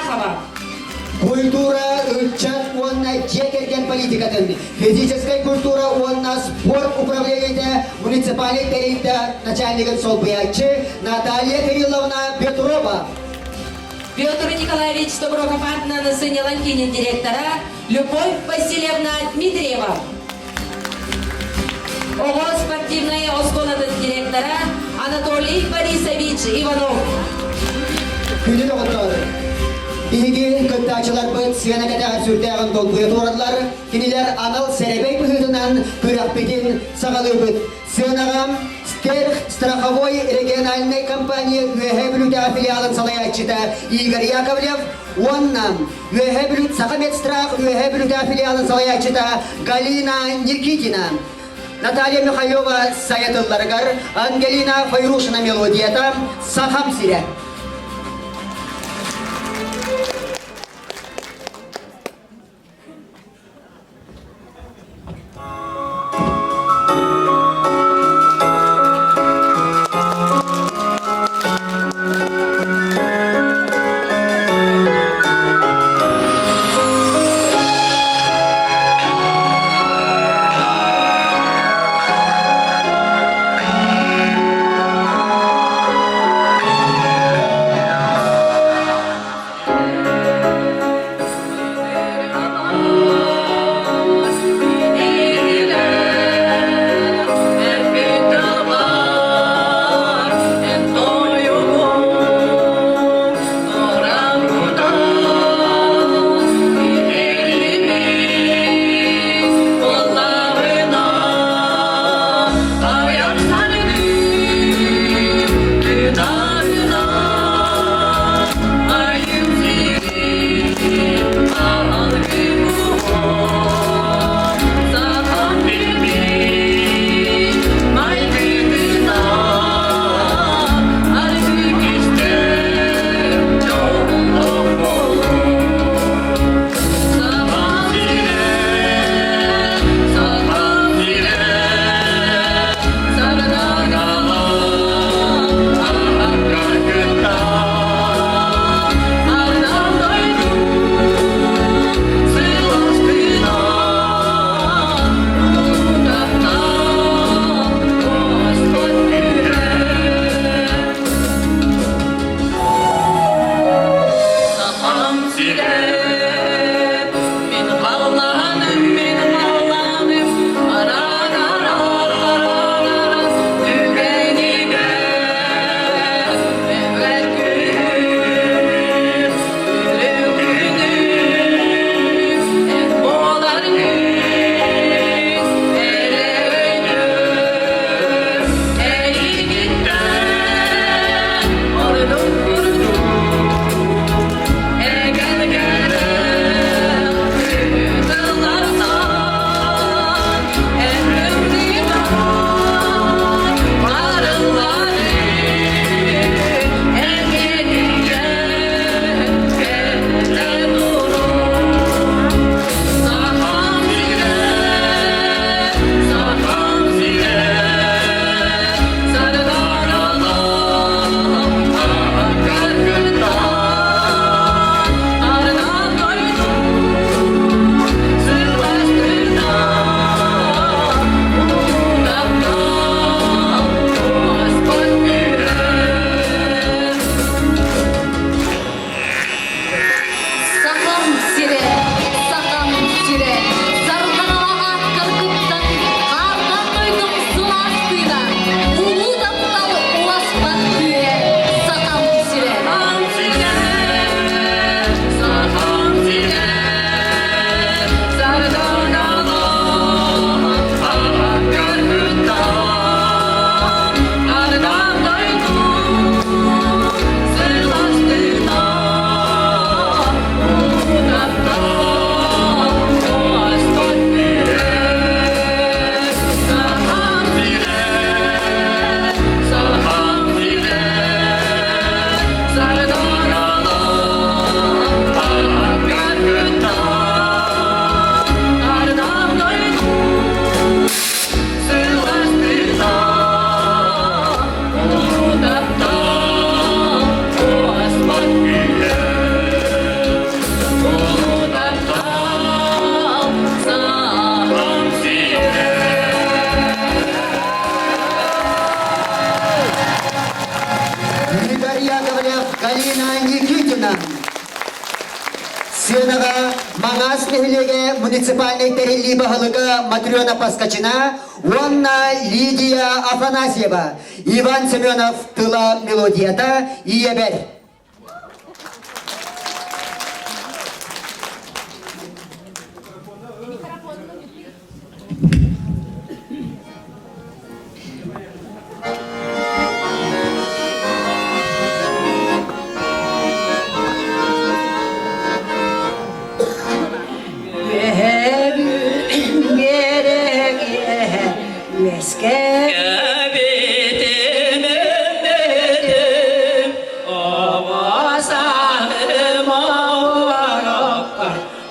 Тарахова. Культура, ыччат уонна дьиэ кэргэн политикатын, физическэй культура уонна спорт управлениета муниципальнай тэрилтэ начальнигын солбуйааччы Наталья Кирилловна Петрова. Петр Николаевич Тобуроков аатынан сынньалаҥ киинин директора Любовь Васильевна Дмитриева. Оҕо спортивнай оскуолатын директора Анатолий Борисович Иванов. Күндү доҕоттор, биһиги кыттааччыларбыт сыана кэтэҕэр сүрдээҕин долгуйа тураллар. Кинилэр анал сэрэбэй быһыытынан күрэхпитин саҕалыыбыт. Сыанаҕа Стерх страховой региональнай компания Үөһээ Бүлүүтээҕи филиалын салайааччыта Игорь Яковлев уонна Үөһээ Бүлүү Сахамедстрах Үөһээ Бүлүүтээҕи филиалын салайааччыта Галина Никитина. Наталья Михайлова сайатылларыгар Ангелина Файрушина мелодията «Сахам сирэ». Никитина. Сыанаҕа Маҥаас нэһилиэгэ муниципальнай тэриллии баһылыга Матрена Паскачина уонна Лидия Афанасьева, Иван Семенов тыла мелодията «Ийэбэр».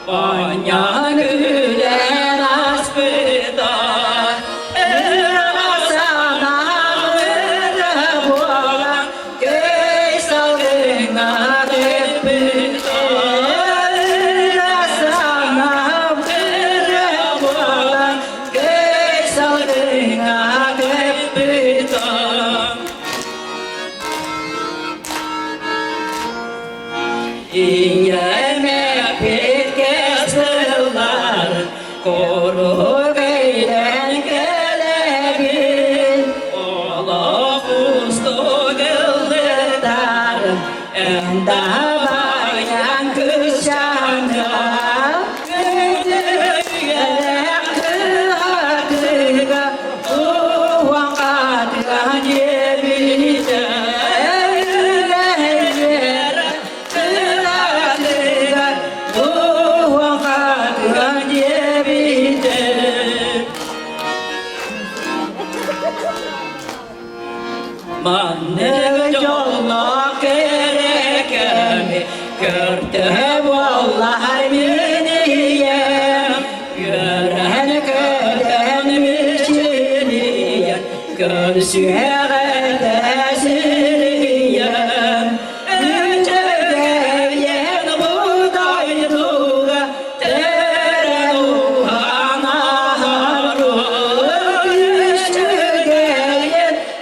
Оонньоон күлэн ааспыта, санаабыта буолан, көй салгыҥҥа көппүтэ. Санаабыта буолан, көй салгыҥҥа көппүтэ. Ийэм сыллар куруук өйдөөн кэлэбин, олох устук ыллытар, ындабайан кыысчаана, күндү кыһатыга уон хатыга диэбитэ. Маннык дьоллоох кэрэкэми көрдөһө буоллар мин ийэм үөрэн көтөн мичилийэн көрсүһэҕэ сирийэн Үчүгэйин бу дойдуга төрөн Үчүгэйин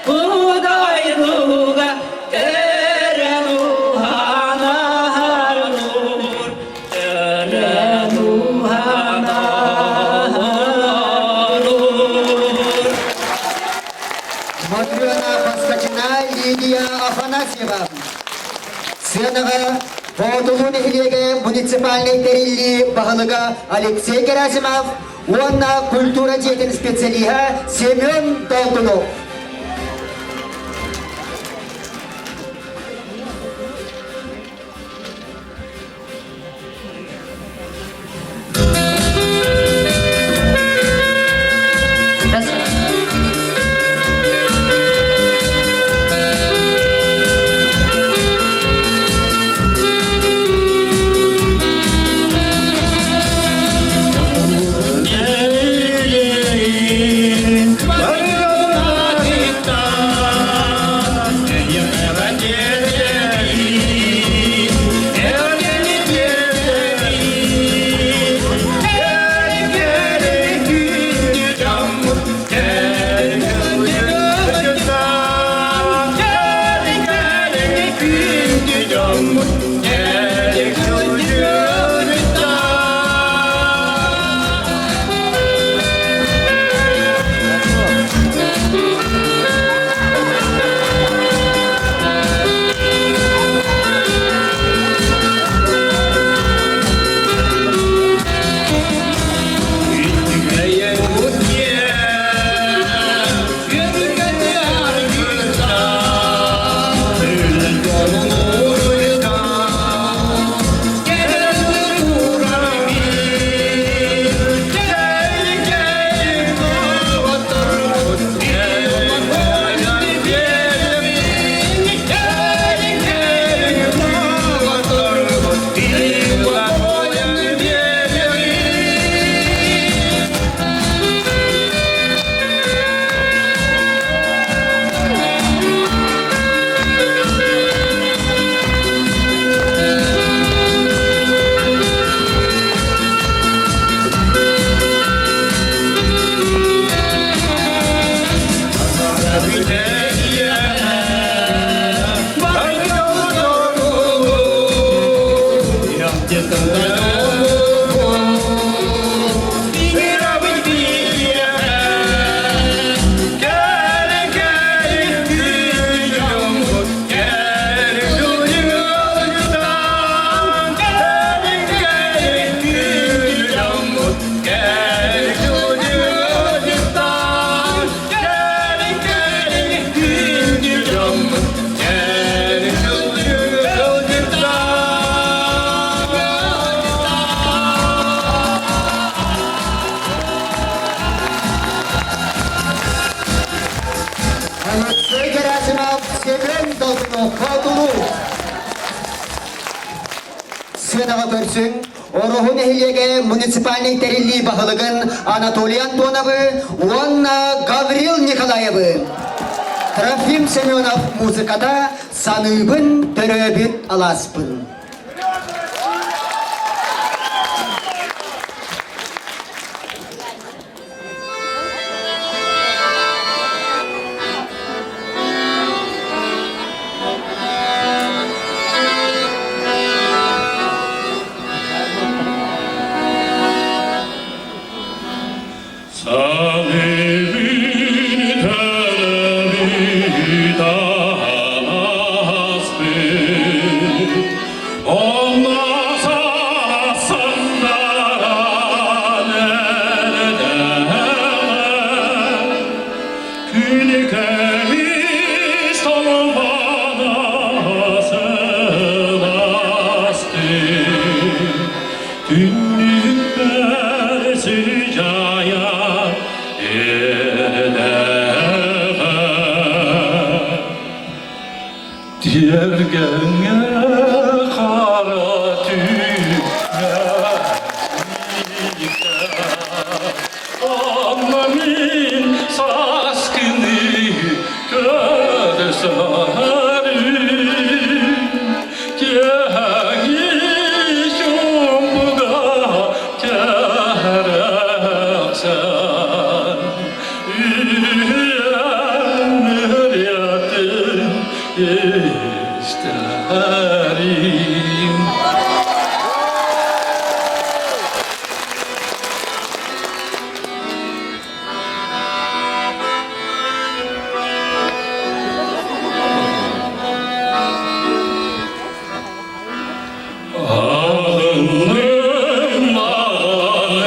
бу дойдуга төрөн уһанарур, төрөн уһанарур. Матрена Поскачина, Лидия Афанасьева. Сыанаҕа Боотулуу нэһилиэгэ муниципальнай тэриллии баһылыга Алексей Герасимов уонна культура дьиэтин специалиһа Семен Долгунов. Алексей Герасимов, Семен Долгунов, Хотулуу. Сыанаҕа көрсүҥ, Ороһу нэһилиэгэ муниципальнай тэриллии баһылыгын Анатолий Антоновы уонна Гаврил Николаевы. Трофим Семенов музыката «Саныыбын төрөөбүт алааспын». Түннүкпэр сыдьаайа Тиэргэҥҥэ хара Онно мин сааскыны көрсөрүм Киэһэҥи чуумпуга кэрэхсээн İsterim. Alındım ağanı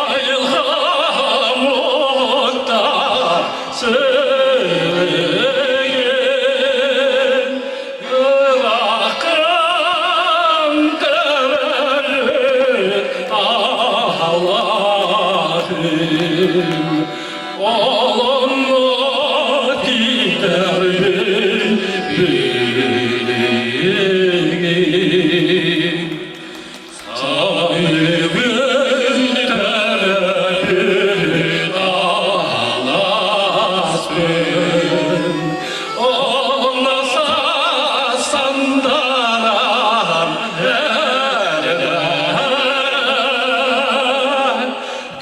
Ayılham otta söğün Irak'ın kararı Allah'ım Olumlu giderim bilgin. Sahibin terörü ağlasın. Olmasa sandaran erden.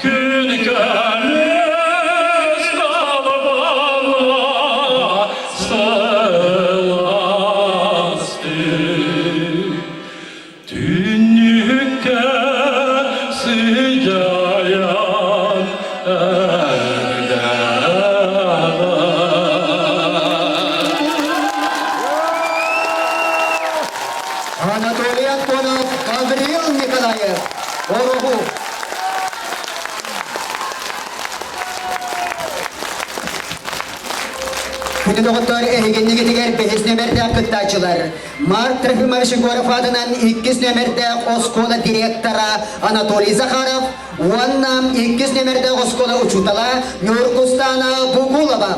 Gün görmüş dalbala sılastı. Түннүккэ сыдьаайан эрдэҕэ. Анатолий Антонов, Гаврил Николаев, Ороһу. Күндү доҕоттор, эһигиннигитигэр бэһис нөмердээх кыттааччылар. Марк Трофимович Егоров аатынан иккис нөмердээх оскуола директора Анатолий Захаров уонна иккис нөмердээх оскуола учуутала Ньургустана Бугулова.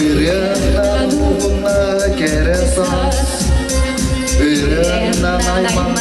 Ырыаннан уһунна кэрэ саас, ырыаннан айманна.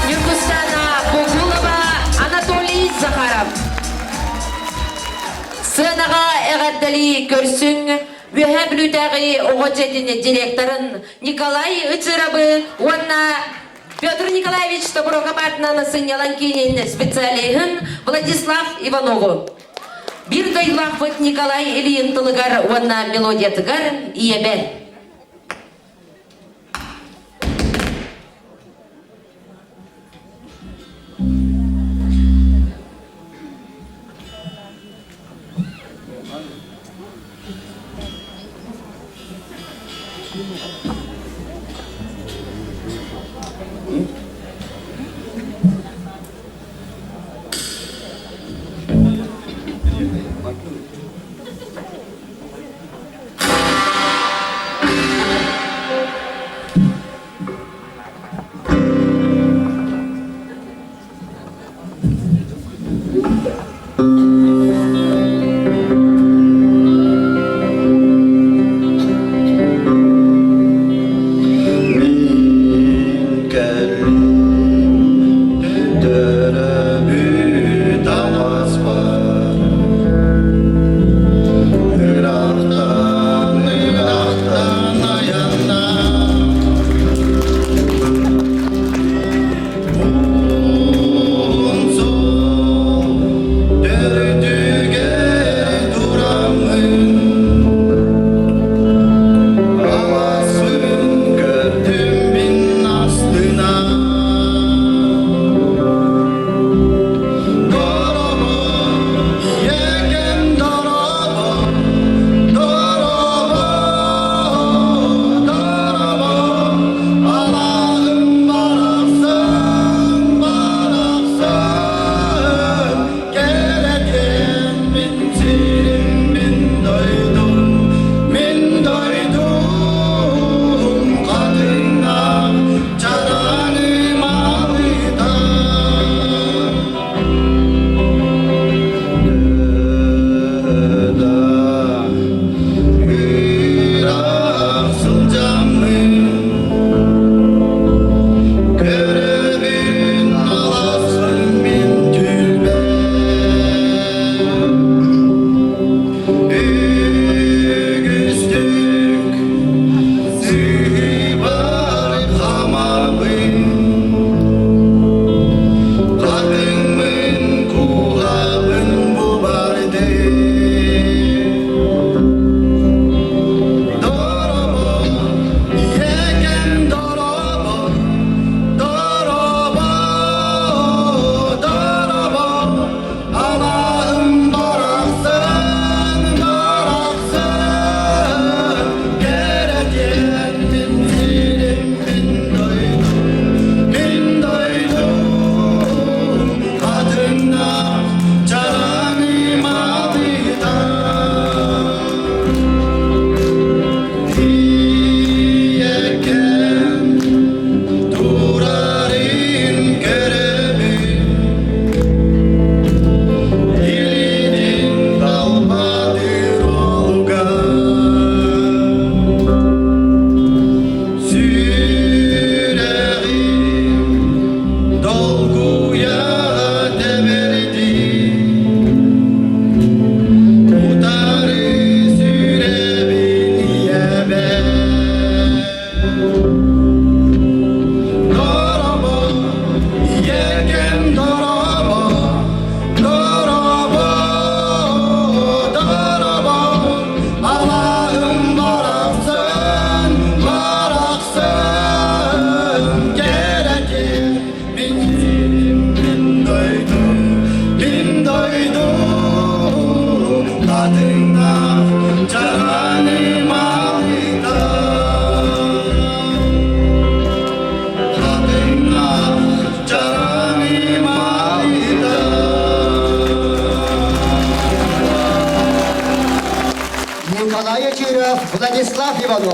Ньургустана Бугулова, Анатолий Захаров. Сыанаҕа эҕэрдэлии көрсүҥ Үөһээ Бүлүүтээҕи оҕо дьиэтин директорын Николай Ыцырабы уонна Петр Николаевич Тобуроков аатынан сынньалаҥ киинин специалиһын Владислав Иванову. Биир дойдулаахпыт Николай Ильин тылыгар уонна мелодиятыгар ийэбэр.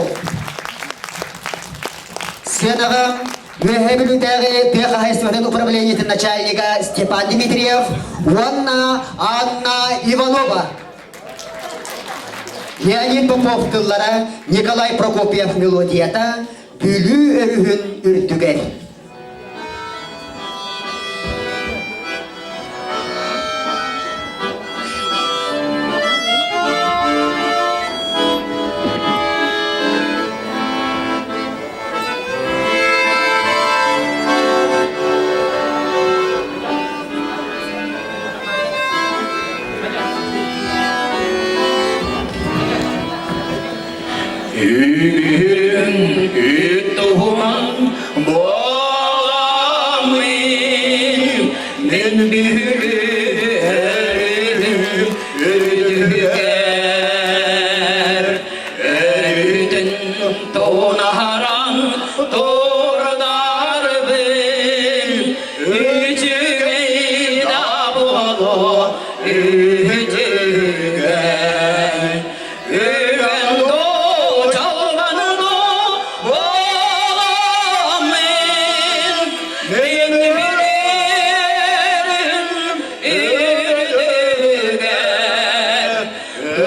Попов. Сценаҕа Үөһээ Бүлүүтээҕи тыа хаһаайыстыбатын управлениетын начальнига Степан Дмитриев уонна Анна Иванова. Леонид Попов тыллара, Николай Прокопьев мелодията Бүлүү өрүһүн үрдүгэр. Үһүн үт туһунан буоламмын, мин бүлүүрүм үрдүгэр, өрүтүн тунаһаран турдарбын, үчүгэй да буолуо үчүгэй. Үрэн дуу, чалбан дуу буоламмын, мин билэрим үрдүгэр,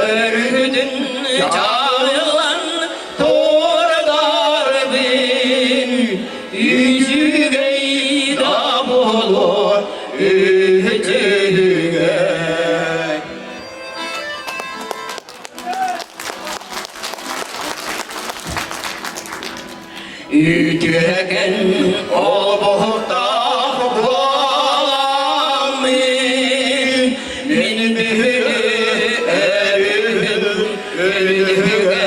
өрүтүн чаллан турдарбын, үчүгэй да буолуо үчүгэй. Үтүөкэн олбохтоох буоламмын, мин бүһүрүм үрдүгэр,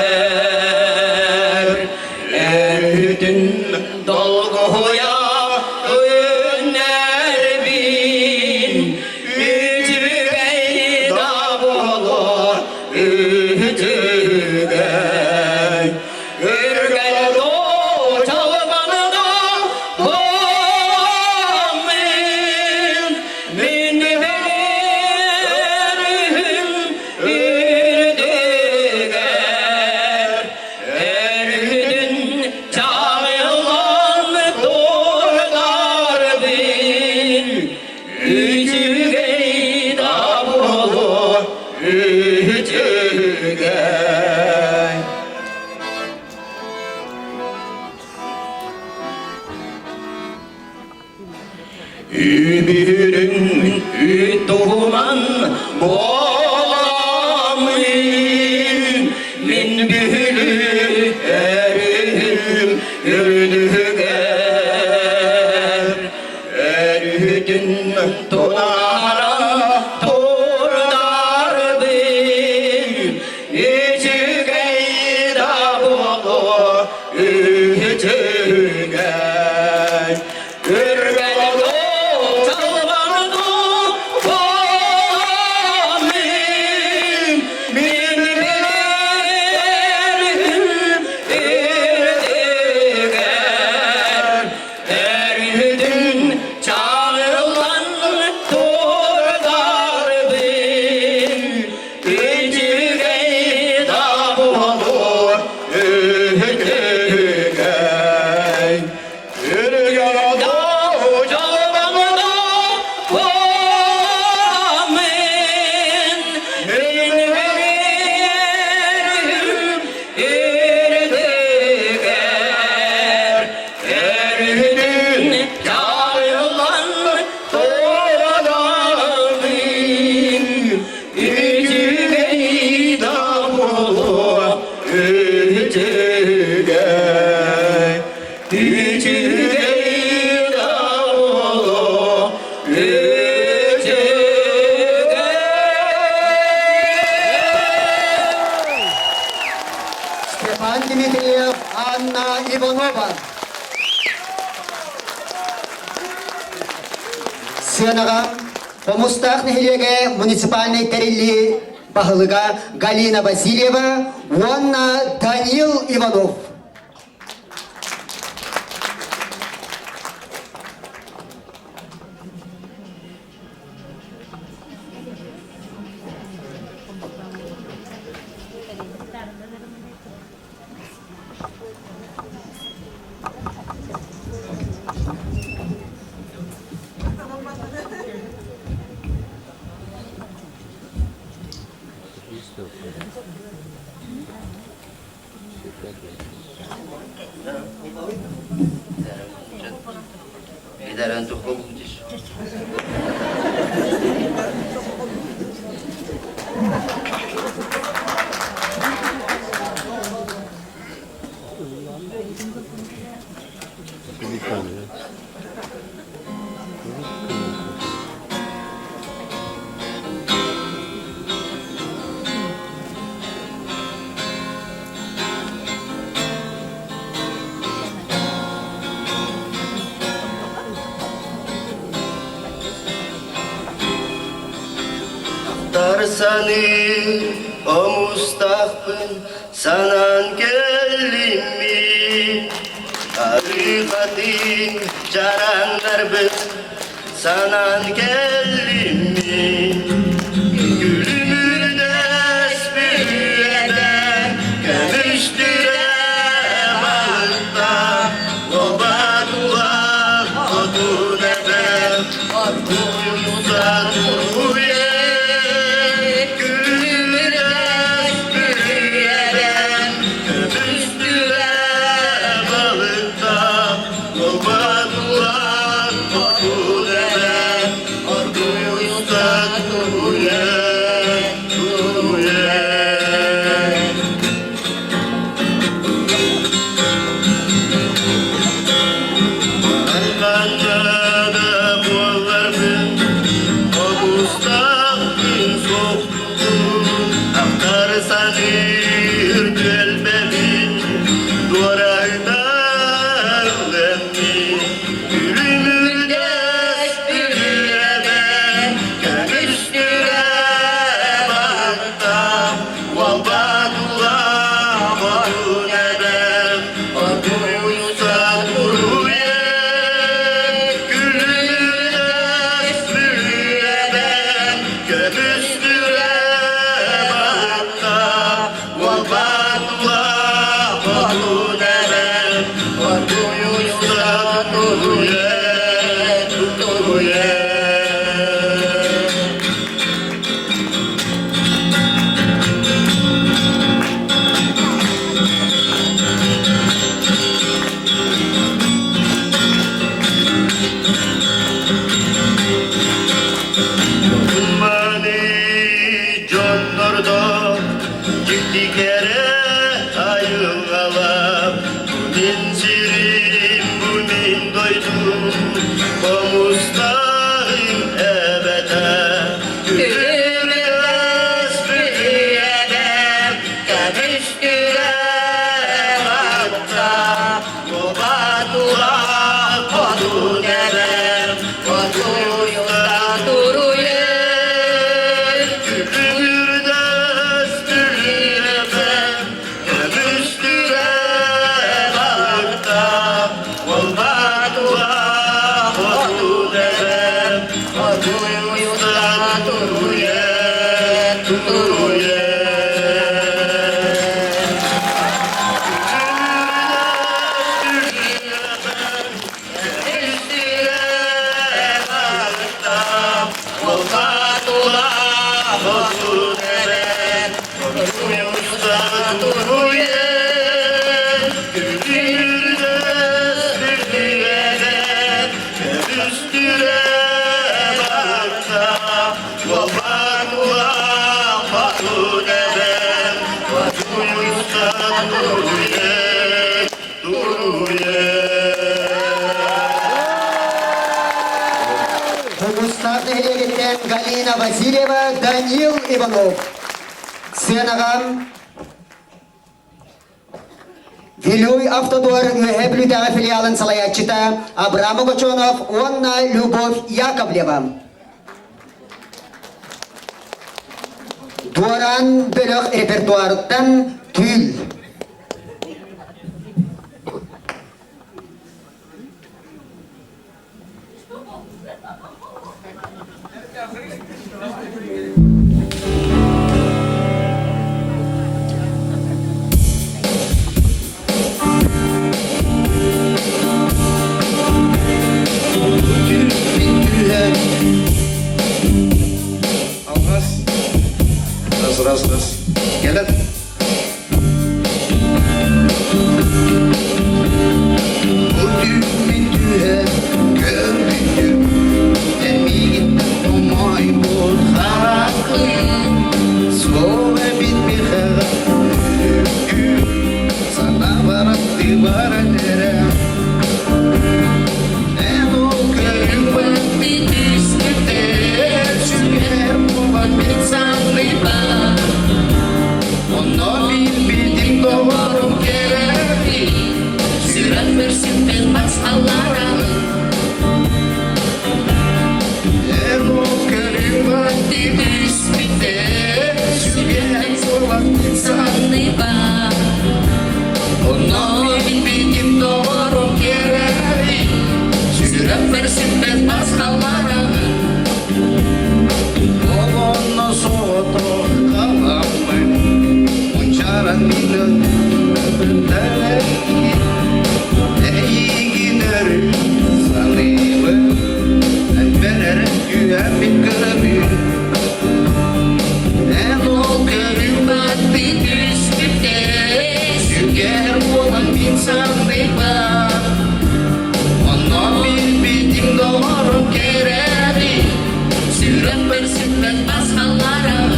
өрүтүн долгуйа үннэрбин, үчүгэй да буолуо үчүгэй. Үргэл дуу, чалбан дуу буоламмын, мин билэрим үрдүгэр, өрүтүн чаҕыллан турдарбын, Үчүгэй да буолуо, үчүгэй. Үбүрүн үт туһунан буоламмын, мин бүлүү өрүһүм үрдүгэр. Өрүтүн тунаара турдардын, үчүгэй да буолуо үчүгэй. Үргэл дуу, чалбан дуу буоламмын, мин билэрим үрдүгэр. Өрүтүн чаҕыллан турдарбын, үчүгэй да буолуо үчүгэй. Үргэл дуу, дьолбоҥ дуу буоламмын, мин билэрим үрдүгэр. Өрүтүн чаҕыллан турарбын, үчүгэй да буолуо үчүгэй, үчүгэй да буолуо үчүгэй. Степан Дмитриев, Анна Иванова. Сыанаҕа Хомустаах нэһилиэгэ муниципальнай тэриллии баһылыга Галина Васильева уонна Данил Иванов. Эдэрэн туххолуутис. Ахтарсаны омустахпын санаан кэллим мин Арыхатын чараннарбын санаан кэллим мин Күлүмүрдэс бүрүөдэ көмүстүрэ балыкта Лобатулах отун эбэ Оргуйуса туруйе Күлүмүрдэс бүрүөдэ көмүстүрэ балыкта Лобатулах отун эбэ Оргуйуса туруйе туруйе Айханнада буолларбын, обустаахпын суохтугун, ахтар саныыр түөлбэбин, дуорайдар ылыммын, күлүмүрдэс бүрүөбэн, көмүстүрэ балыктаах, уолбатулаах хотун эбэм, оргуйса туруйан, күлүмүрдэс бүрүөбэн, көмүстүрэ балыктаах, уолбатулаах хотун эбэм, оргуйса туруйан, туруйан. Маны дьоннордо дьикти кэрэ айылҕалаах мин сирим бу мин дойдум хомустаахым эбэтэ Күлүмүрдэс бүрүөбэм көмүстүрэ балта Кубатулаах хотун эбэм хотуйута туруйан Күлүмүрдэс бүрүөбэм көмүстүрэ балта Кубатулаах хотун эбэм хотуйута туруйан туруйан Хомустаах нэһилиэгиттэн Галина Васильева, Данил Иванов. Сценаҕа Вилюй Автодор Үөһээ Бүлүүтээҕи филиалын салайааччыта Абрам Огочонов уонна Любовь Яковлева. Дуораан бөлөх репертуарыттан Түүл. Алғас. Раз, раз, раз. Келет. баран эрэ Эн ол көрүҥ түспүтэ сүгэр буолан мин саныыбар Онно билбитим доҕорум кэрэҕин Сүрэхпэр сүппэт бас аллараҕын Эн ол көрүҥ түспүтэ сүгэр буолан мин саныыбар Онно билбитим доҕорум кэрэҕин Сүрэхпэр сүппэт бас аллараҕын Олонно соҕотох халаммын Мунчааран мин Эйигин өрүү саныыбын Эн эрэ түһэммин көрөбүн Эн ол көрүҥ түспүтэ Сүгэр буолан мин саныыбын Онно билбитим доҕорум кэрэни Сүрэхпэр сүппэт бас халлараҕын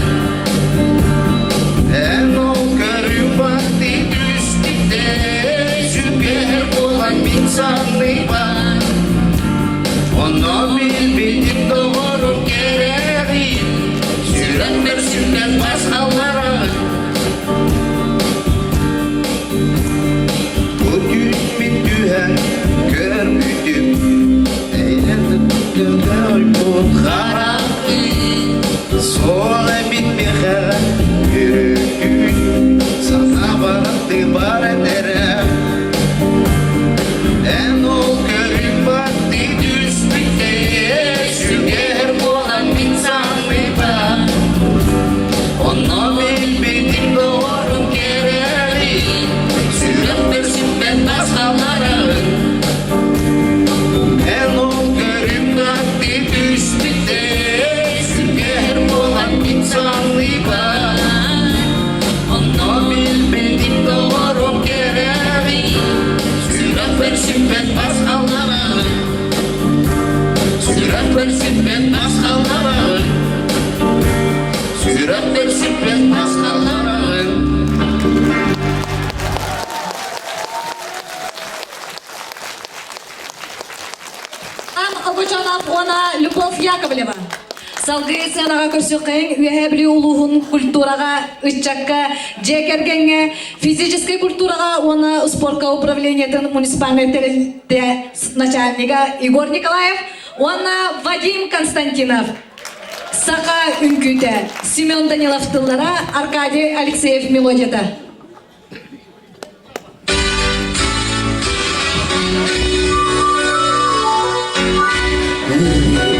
Эн ол көрүҥ түспүтэ Сүгэр буолан мин саныыбын Онно билбитим доҕорум кэрэҕин Сүрэхпэр сүппэт бас халлараҕын Бу түүн мин түһэн көрбүтүм Суол эбит миэхэ үрүтүн санаабар тыбар этэрэ Эн ол көрүҥ баттыы түспүтэ сүгэр буолан мин санныыбар Онно билбитим доҕорум кэрэли сүрэхпэр сүппэт бас халларабын Эн ол көрүҥ-аттыы түспүтэ сүгэр буолан мин санныыбар Онно билбитим доҕорум кэрэҕин сүрэхпэр сүппэт бас халлараҕын Сүрэхпэр сүппэт бас халлараҕын Сүрэхпэр сүппэт бас халлараҕын Ан Огочонов уонна Любовь Яковлева. Салгыы сыанаҕа көрсүөххэйиҥ Үөһээ Бүлүү улууһун культураҕа, ыччакка, дьиэ кэргэҥҥэ, физическэй культураҕа уонна спорка управлениетын муниципальнай тэрилтэ начальнига Егор Николаев уонна Вадим Константинов. Саха үҥкүүтэ Семен Данилов тыллара, Аркадий Алексеев мелодията.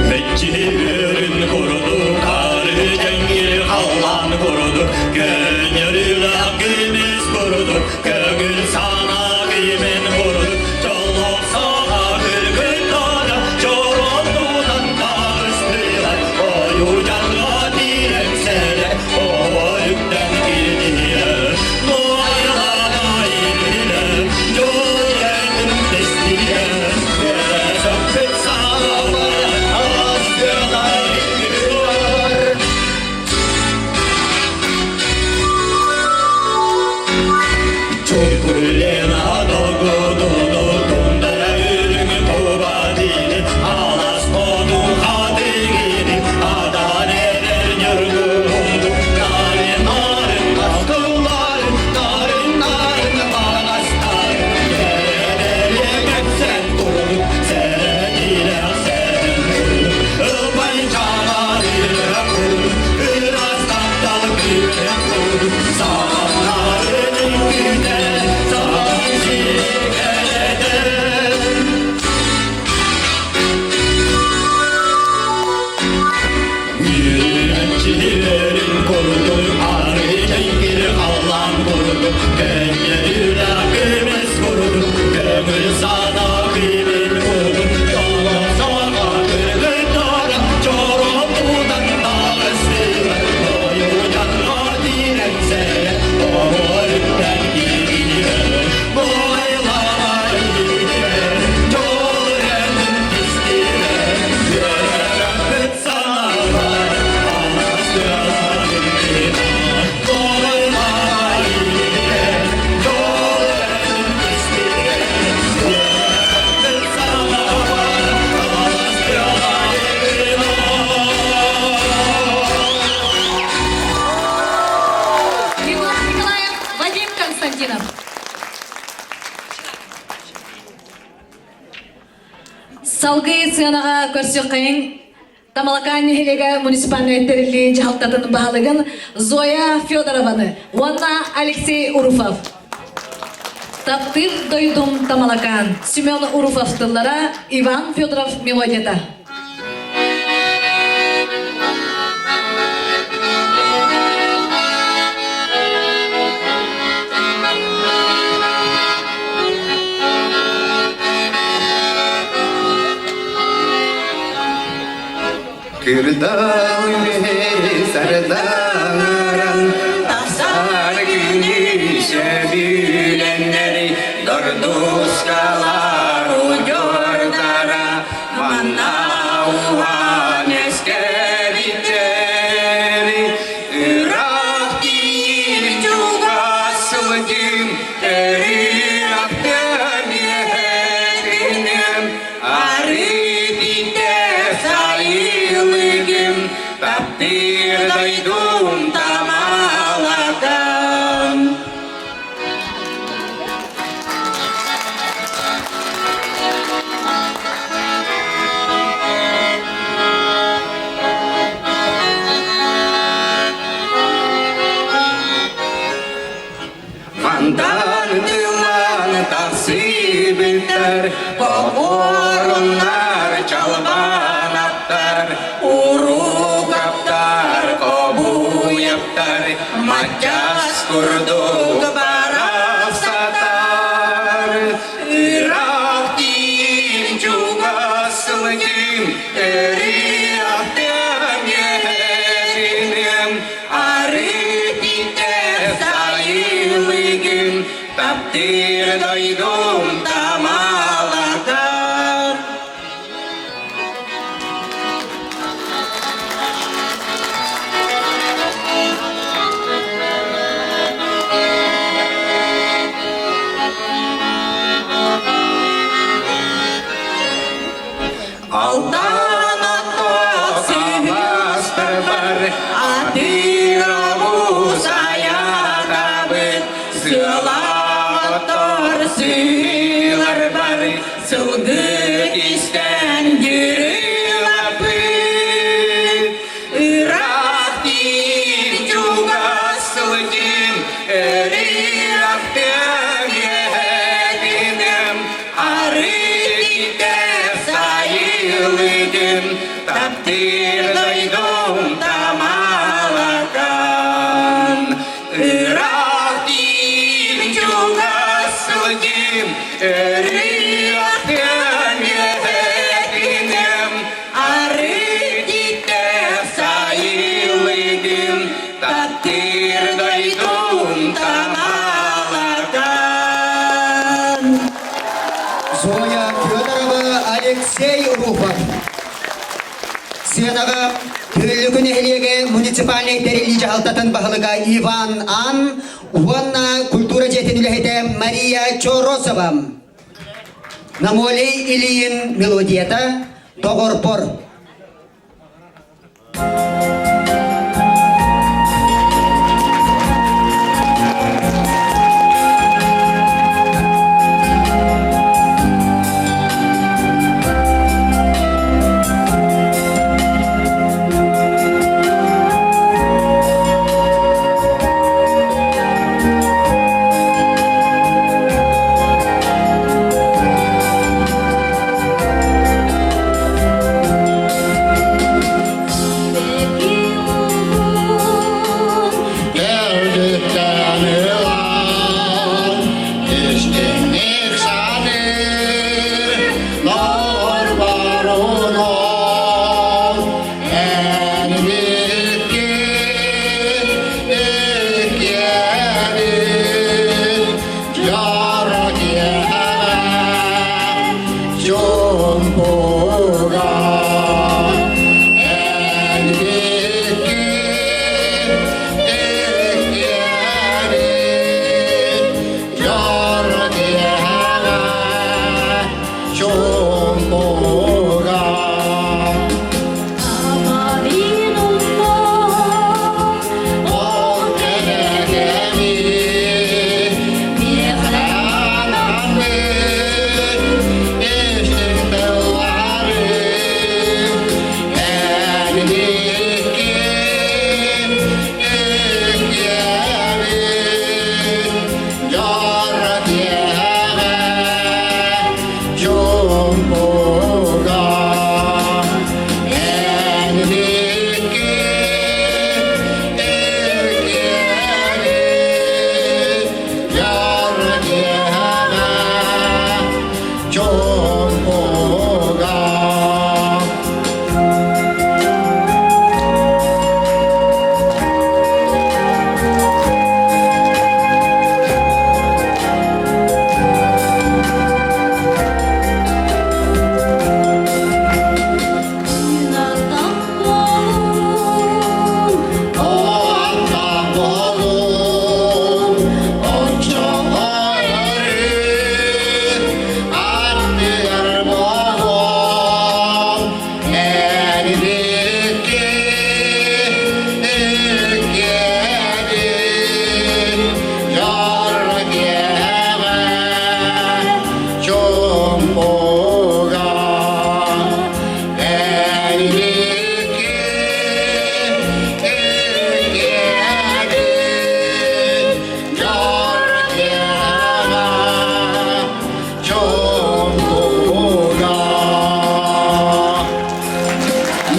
Мэччиһирин курдук, ары дьэҥкир халлаан курдук, көнньөрүлээх көмүс курдук, көҥүл санаа киимин курдук, дьоллоох саха күлгүн чорон таҕыстылар, ойуу дьаҥҥа тирэксэлэр, оҕо үктэн кирдиһэр. Салгыы сыанаҕа көрсүөххэйиҥ Тамалакаан нэһилиэгэ муниципальнай тэриллии дьаһалтатын баһылыгын Зоя Федорованы уонна Алексей Уруфов. Таптыыр дойдум Тамалакаан Семен Уруфов тыллара Иван Федоров мелодията. Кырдал сардаҥаран тахсар күнү сөбүлэннэри дордускалар удьуордара манна уһаан эскэбиттэр ыраах тиийин чугас сылдьым өрүөхтөн үөһэтинем Арыы-биитэ сайылыгым, таптыыр дойдум тамалатан. Мантан тыллан тахсыбыттар, Попуоруннар, чалбаанаттар, Уруукаптар, кобуйаптар, Мадьас курдук барахсаттар. Ыраах тиин чугас сылдьым, Өрүөхтөм үөһэтинем, Арыы-тиитэ сайылыгым, таптыыр дойдум тамалатар. Алтан аттаах сыһыастарбар атыыр оҕус айаатаабыт сыалаах сыһыыларбар сылгы истэн дьырылаппыт ыраах тиир чугас сылдьым өрүөхтөм үөһэтинем Арыы-тииттээх сайылыгым, таптыыр дойдум Тамалакан. Ыраах диир чугас сылдьым, өрүөхтөн үөһэтинем. Арыы-тииттээх сайылыгым, таптыыр дойдум Тамалакан. Зоя Федорова, Алексей Руфов. Сыанаҕа Күөллүкү нэһилиэгэ муниципальнай тэриллии дьаһалтатын баһылыга Иван Ан уонна культура дьиэтин үлэһитэ Мария Чоросова. Намолий Ильин мелодията «Доҕорбор». Thank you. Чомпуга.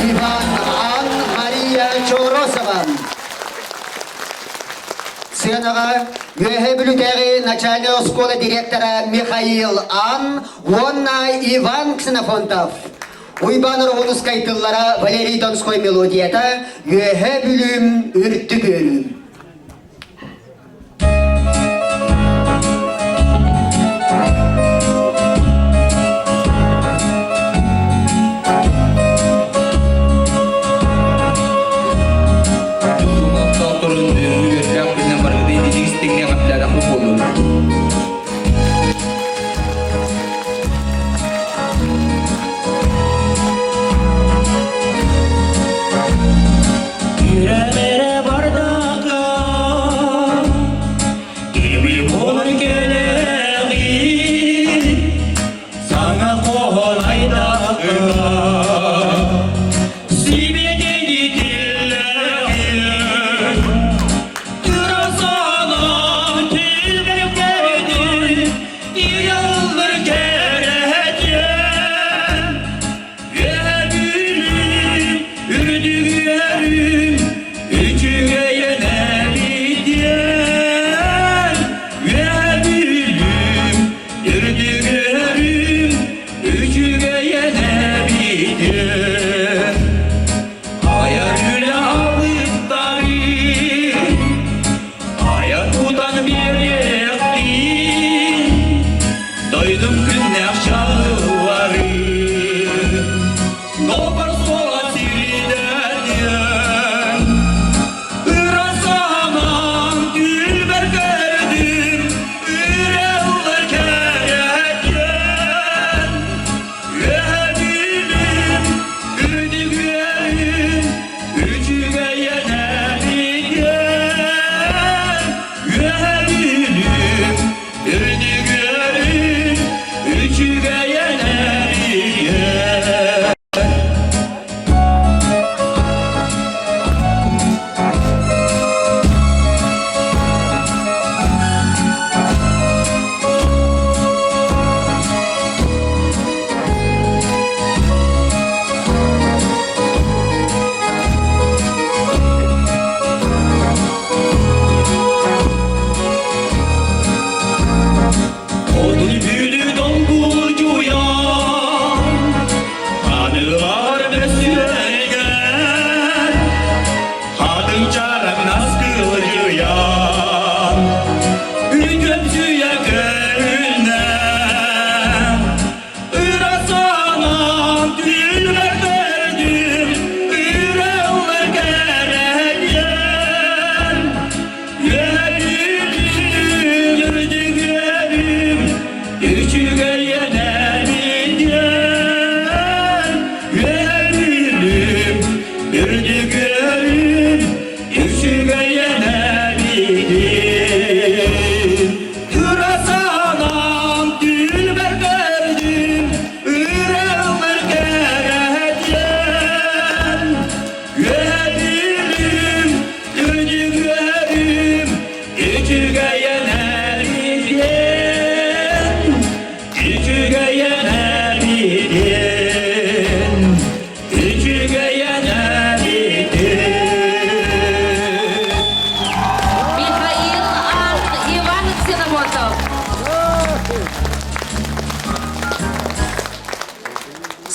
Иван Ан Мария Чоросова. Сценаҕа Үөһээ Бүлүүтээҕи начальнай оскуола директора Михаил Ан уонна Иван Ксенофонтов. Уйбаан Ороһуунускай тыллара Валерий Донской мелодията Үөһээ Бүлүүм үрдүк үөрүүм. Олохтоохторун бүгүҥҥү үөрдээх күнүнэн барыгыта ититик истиҥник эҕэрдэлээтэхпит буоллун. Үөрэмэрэ бардака, кими буолан кэлэҕин, саҥа хоһоон айдака. Сибиэтэйди тиллэҕин, Кырасаана тилбэккэрдин, Ияллар кэрэтиэн. Үөһэ-бүлүү, үрдүгүөрүм, үчүгэйин эбитиэн. Үөһэ-бүлүүм, үрдүгүөрүм, үчүгэйин эбитиэн. Айар үлэ алыптары, айар тутан биэриэхтиин, дойдум күннээх чаллары. Добар суола сиринэн, ыра санаам түүлбэр көрдүм, үрэллэр кэрэтиэн. Үөһэ-бүлүүм, үрдүгүөрүм, үчүгэйэн эбигэн. Үөһэ-бүлүүм, үрдүгүөрүм, үчүгэйэн эбигэн. Odun gülü dolgucuya, Anılar besüergen, Hadın çarak nas kılıcıya, Ücöpsüye körüne, Ürasanam tülver verdim, Üreller gereyen, Үөрүүм, үчүгэйэн эбитиэн, үөрүүм, үрдүгүөрүм, үчүгэйэн эбитиэн. Тура санаам түүлбэр көрдүм, үрэллэр кэрэтиэн. Үөрүүм, үрдүгүөрүм, үчүгэйэн эбитиэн, үчүгэйэн.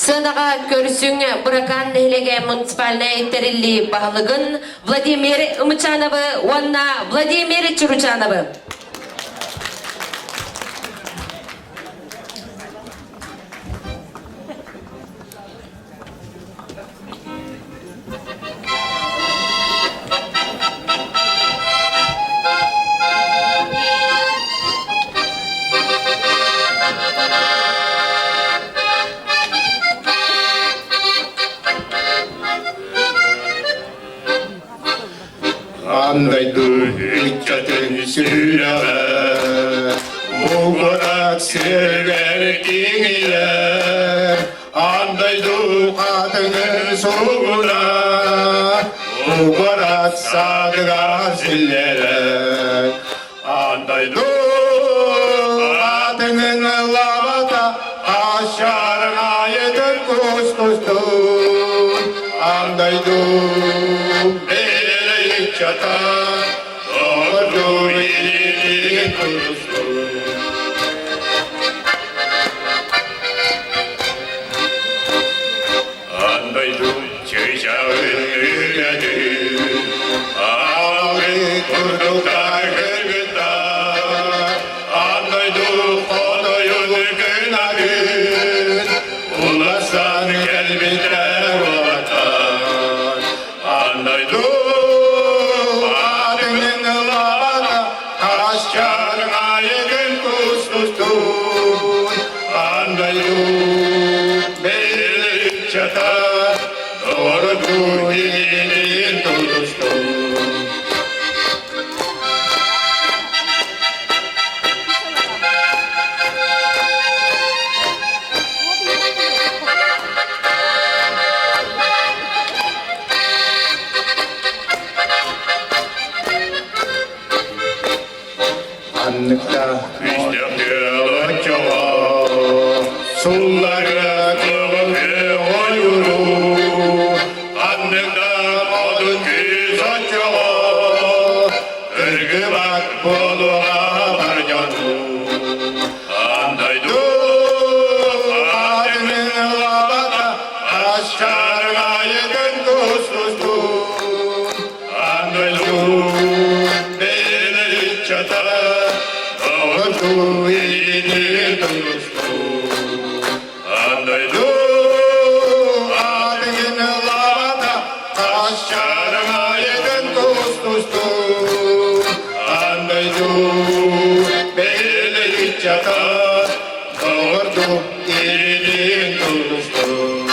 Сыанаҕа көрсүҥ Быракаан нэһилиэгэ муниципальнай тэриллии баһылыгын Владимир Ымычановы уонна Владимир Чуручановы. Андайду ыччатын сүрэҕэ, Угурат сиргэр киҥилэр, Андайду хатыҥы сугуна, Угурат садыга силлэрэ. Андайду хатыҥын лабата, Ашарҕайытын кустустун. Андайду бэлэй ыччата, Доҕорду илиитин тутустун. Андайду чыычааҕын үлэтин, Аалы курдуктар кыргыттар, Андайду хотойун кынарын, Уласан кэлбиттэр уолаттар. Андайду атыңын ылаата, Хасчарын айыгын кустустун. Андайду бэличчата, Дорду илин тутустун. Анныкта Суллары кылын ойуру, Анныкта одун күүс оччоҕо, Ыргыбат буолуоҕа бар дьону. Андайду аатымын лабата, Ащарҕайыгын кустустун. Андайду бэличчата, Оҕоту илини тустун. Андайду аатыгын лабата, Ащарҕайыгын кустустун. Андайду бэличчата, Оҕоту илини тустун.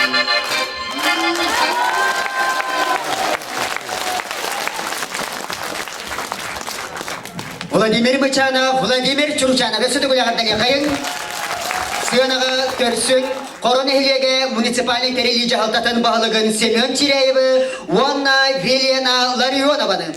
Владимир Мычанов, Владимир Чурчанов өссө төгүлэҕэрдэлиэхэйиҥ. Сыанаҕа көрсүҥ Хоро нэһилиэгэ муниципальнай тэриллии дьаһалтатын баһылыгын Семен Чиряевы уонна Велена Ларионованы.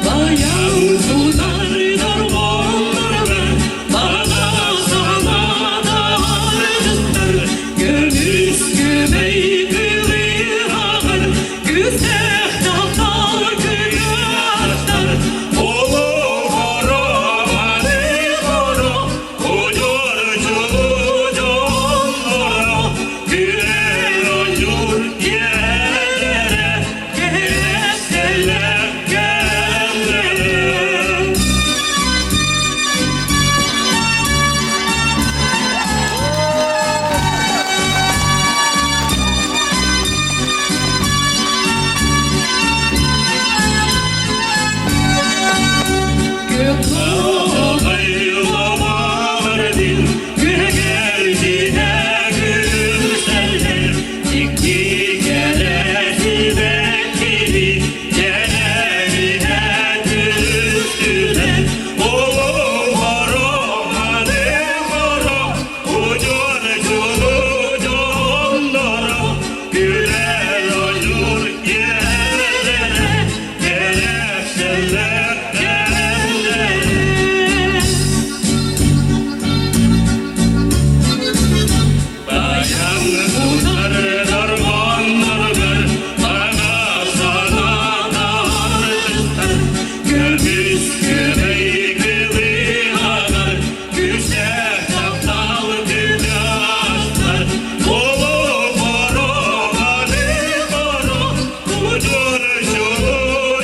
Баян судар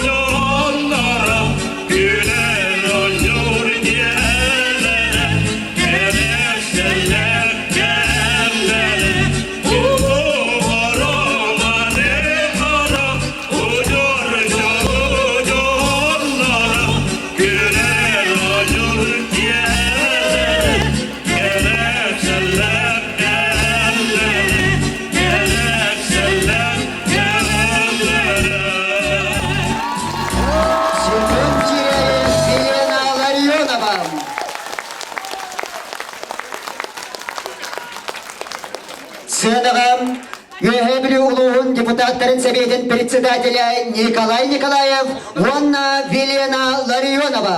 Дьоннора күлэр оонньуур дьиэлэрэ, кэлэсэллэр кэмнэрэ, улуу хороманы хоро, удьуор дьонноро күлэр оонньуур дьиэлэрэ, кэлэсэллэр кэмнэрэ, кэлэсэллэр кэмнэрэ. Семен Киряев, Елена Ларионова. Сыанаҕа Үөһээ Бүлүү улууһун депутаттарын сэбиэтин председателя Николай Николаев уонна Велена Ларионова.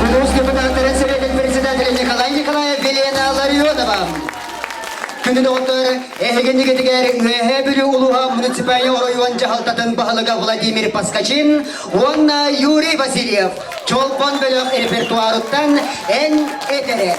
Улуус депутаттарын Советын председателя Николай Николаев Елена Ларионова. Күндү доҕоттор, эһигиннигитигэр Үөһээ Бүлүү улууһа муниципальнай оройуон дьаһалтатын баһылыга Владимир Паскачин уонна Юрий Васильев Чолбон бөлөх репертуарыттан эн этэрэ.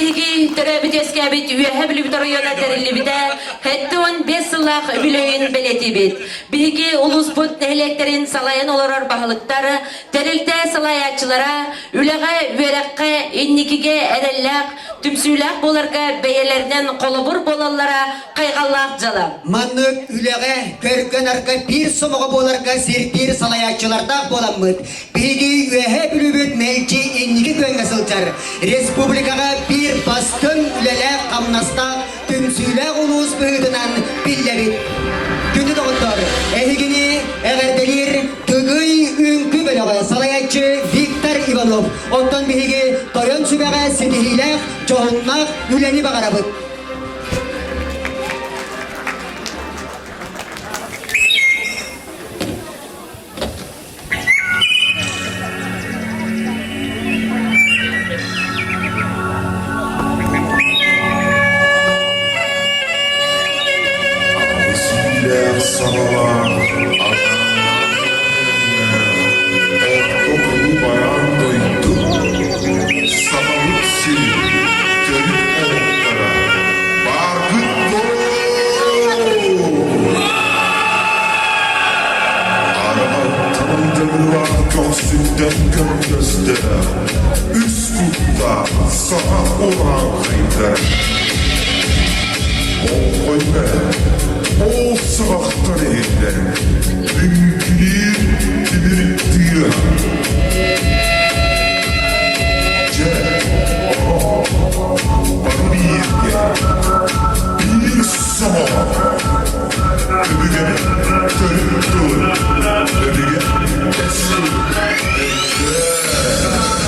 биһиги төрөөбүт үөскээбит Үөһэ Бүлүүбүт оройуона тэриллибитэ 75 сыллаах үбүлүөйүн бэлиэтиибит. Биһиги улууспут нэһилиэктэрин салайан олорор баһылыктар, тэрилтэ салайааччылара үлэҕэ, үөрэххэ, инникигэ эрэллээх, түмсүүлээх буоларга бэйэлэринэн холобур буолаллара хайҕаллаах дьыала. Маннык үлэҕэ, көргө-нарга биир сомоҕо буоларга сирдиир салайааччылардаах буоламмыт, биһиги Үөһээ Бүлүүбүт мэлдьи инники күөҥҥэ сылдьар, республикаҕа биир бастыҥ үлэлээх-хамнастаах, түмсүүлээх улуус быһыытынан биллэбит. Күндү доҕоттор, эһигини эҕэрдэлиир Тыгый үҥкүү бөлөҕө салайааччы Виктор Иванов. Оттон биһиги Тойон сүбэҕэ ситиһиилээх, дьоһуннаах үлэни баҕарабыт. Сүүлээх саҕалаах Орто бараан дойду Сахабыт сирин төрүт олохторо бааргыт дуо? Арҕаттан дьоруолаах көхсүттэн көрдөстө, үс куттаах саха урааҥхайдара. Оҥхойго ол саҕахтар иһиллэр, үҥкүлүүр тимир тыа. Дьэ, оҕо, бары бииргэ, биир сомоҕо Өбүгэбит төрүт тылын, өбүгэ тэс тылын Салайааччы Виктор Иванов.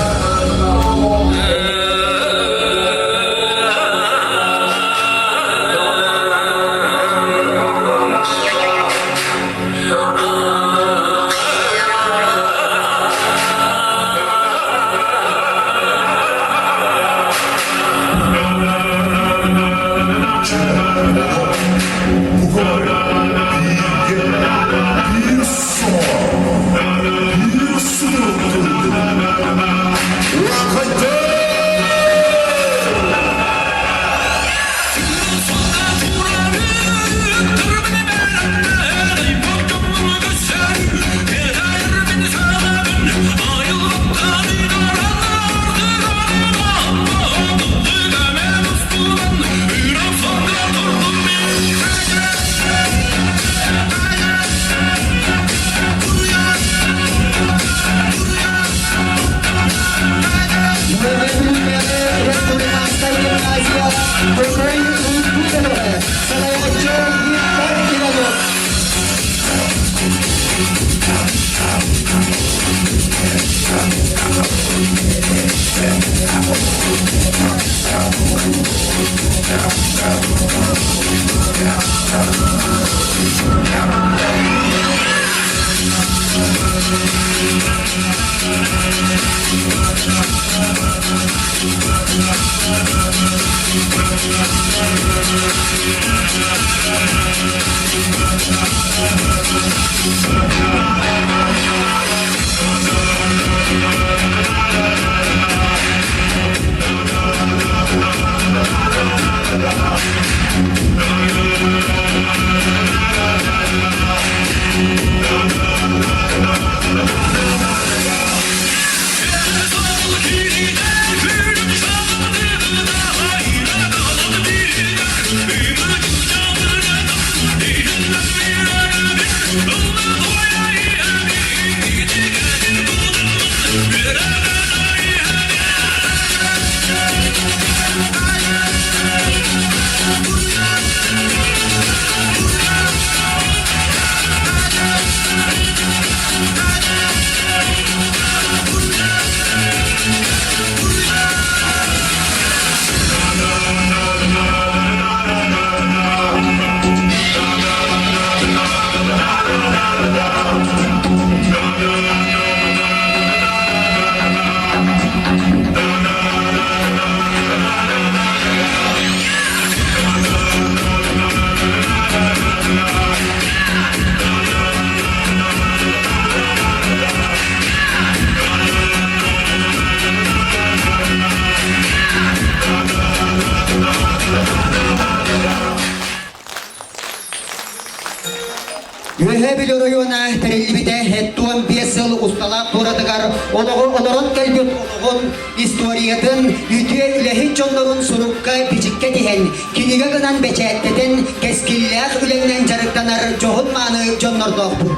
оройуона тэриллибитэ 75 сыл усталаах туоратыгар олоҕу олорон кэлбит олоҕун, историятын, үтүө үлэһит дьоннорун сурукка бичиккэ тиһэн, кинигэ гынан бэчээттэтэн, кэскиллээх үлэннэн дьарыктанар дьоһун-мааны дьоннордоохпут.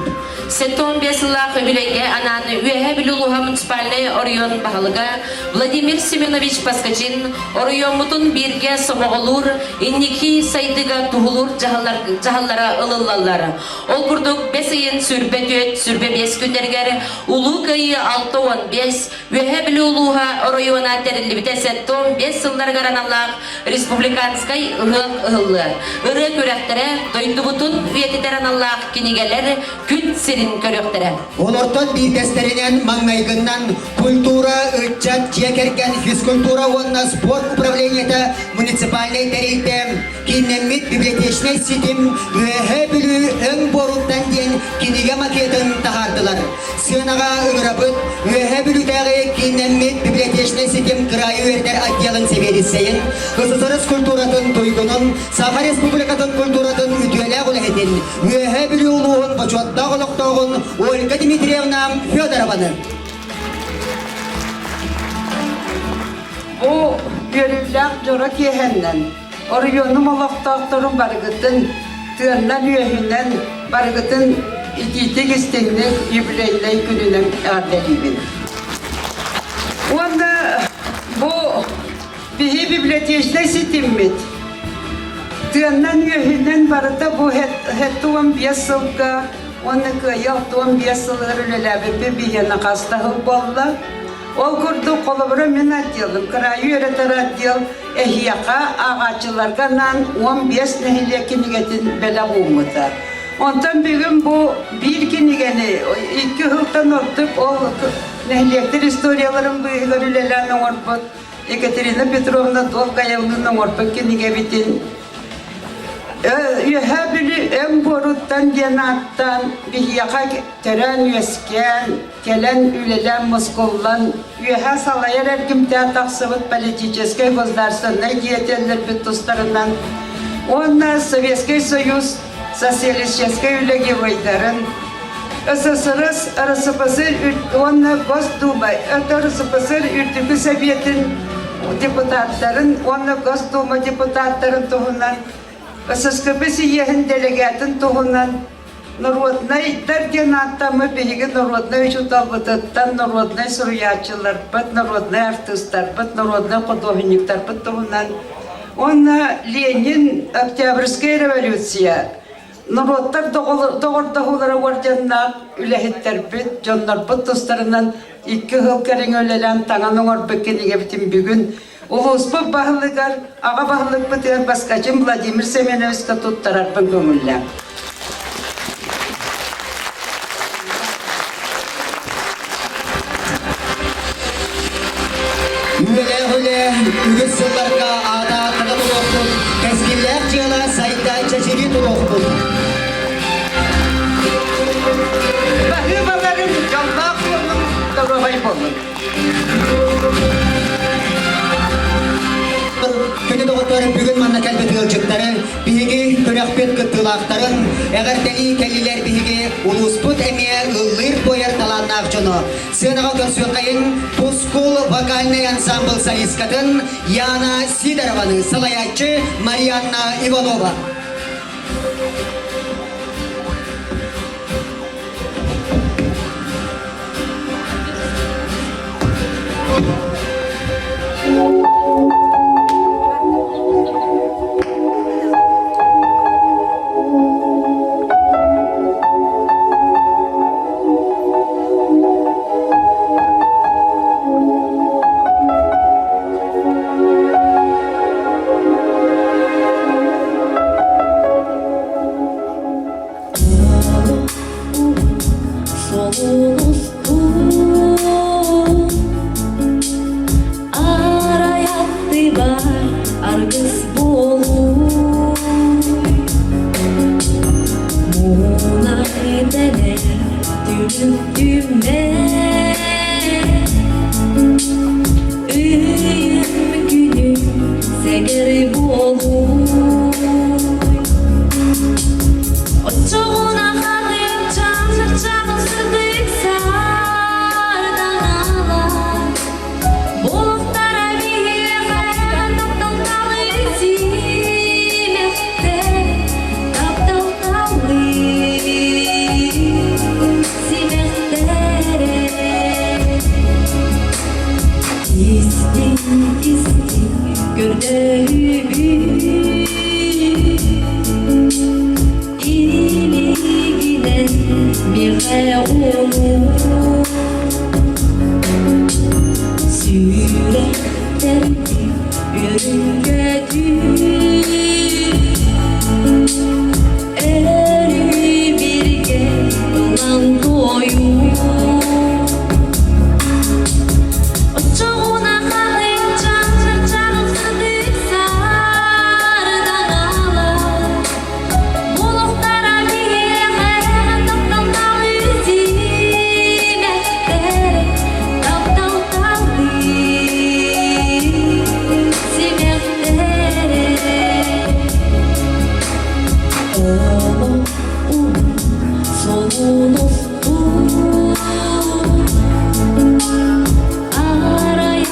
75 сыллаах үбүлүөйгэ анаан Үөһээ Бүлүү улууһа муниципальнай оройуон баһылыга Владимир Семенович Поскачин оройуоммутун бииргэ сомоҕолуур, инники сайдыыга туһулуур дьаһаллара ылыллаллар. Ол курдук бэс ыйын 24, 25 күннэригэр Улуу Кыайыы 65, Үөһээ Бүлүү улууһа оройуона тэриллибитэ 75 сылларыгар аналлаах республиканскай ыһыах ыһыллыа. Ырыа күрэхтэрэ, дойдубутун үйэтитэр аналлаах кинигэлэр күн сирин көрүөхтэрэ. Олортон биирдэстэринэн маҥнайгыннан культура, ыччат, дьиэ кэргэн, физкультура уонна спорт управлениета муниципальнай тэрилтэ кииннэммит библиотечнай ситим Үөһээ Бүлүү өҥ буоруттан диэн кинигэ макетын таһаардылар. Сыанаҕа ыҥырабыт Үөһээ Бүлүүтээҕи кииннэммит библиотечнай ситим кыраайы үөрэтэр отделын сэбиэдиссэйин, СССР культуратын туйгунун, Саха Республикатын культуратын үтүөлээх үлэһитин, Үөһээ Бүлүү улууһун бочуоттаах олохтооҕун Ольга Дмитриевна Федорованы. Бу үөрүүлээх дьоро киэһэннэн оройуонум олохтоохторун барыгытын тыаннан үөһүнэн барыгытын итиитик истиҥник юбилейнай күнүнэн эҕэрдэлиибин. Уонна бу биһи библиотечнай ситиммит тыаннан үөһүнэн барыта бу 75 сылга уонна кыайыы 65 сылыгар үлэлээбиппит биһиэнэ хаста сыл буолла. Ол курдук, холобура, мин отделым, кыраайы үөрэтэр отдел эһиэхэ ааҕааччыларга анаан 15 нэһилиэк кинигэтин бэлэх ууммута. Онтон бүгүн бу биир кинигэни икки сылтан ордук ол нэһилиэктэр историяларын быыһыгар үлэлээн оҥорбут Екатерина Петровна Долгаевнын оҥорбут кинигэбитин Үөһээ Бүлүү өҥ буоруттан диэн ааттаан биһиэхэ төрөөн-үөскээн, кэлэн үлэлээн мускуллан, үөһээ салайар эргимтээн тахсыбыт политическай государственнай деятеллэрбит тустарынан уонна Советскай Союз социалистическай үлэ геройдарын, СССР, РСФСР уонна Госдума, РСФСР Үрдүкү Сэбиэтин депутаттарын уонна Госдума депутаттарын туһунан ССКП сийиэһин делегатын туһунан Народнайдар диэн ааттаммыт биһиги народнай учууталбытыттан народнай суруйааччыларбыт, народнай артыыстарбыт, народнай худуоһунньуктарбыт туһунан уонна Ленин Октябрьская революция норуоттар доҕордоһуулара уордьаннаах үлэһиттэрбит, дьоннорбут тустарынан икки сыл кэриҥэ үлэлээн таҥан оҥорбут кинигэбитин бүгүн улууспут баһылыгар, аҕа баһылыкпытыгар Баскачин Владимир Семеновичка туттарарбын көҥүллээн. Үлэлээх үлэ үгүс сылларга аата-ааттана туруохпут, кэскиллээх дьыала сайда чэчирии туруохпут. Баһыыбаларын дьоллоох буоллун, доруобай буоллун. Күнү доҕоттор бүгүн манна кэлбит ыалдьыттары, биһиги күрэхпит кыттыылаахтарын, эҕэрдэлии кэллилэр биһиги улууспут эмиэ ыллыыр-туойар талааннаах дьоно. Сыанаҕа көрсүөххэйин Тускул вокальнай ансамбл солисткатын Яна Сидорованы салайааччы Марианна Иванова. Аргыс буолуу Муунай дэнэр түмүк Үйүм күнүм сэгэр буолуу Оччоҕуна хатыҥчан. Көрдөһүбүт Илигинэн миэхэ уонуу Сүрэхтэрбит үөрүн-көтүү Өрүү бииргэ ылан туойуу Оччоҕуна хаһыҥчан чарчаҕын сытык сардаҥала Булуктара биһиэхэ тапталталыы симэхтэрэ тапталталыы симэхтэрэ Олох суолун устун Арай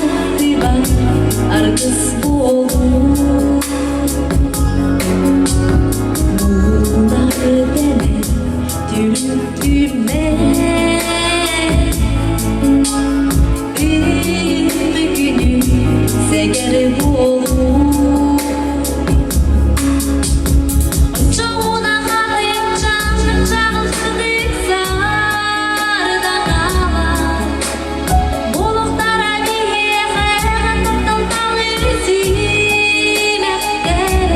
аргыс буолуу Муунар дэнэ түлүк-түмэн Ыйым күнү сэгэр буолуу Оччоҕуна хатыҥчаан чаҕылсытык сардаҥалар Булуктара биһиэхэ таптал-талыы симэхтэр,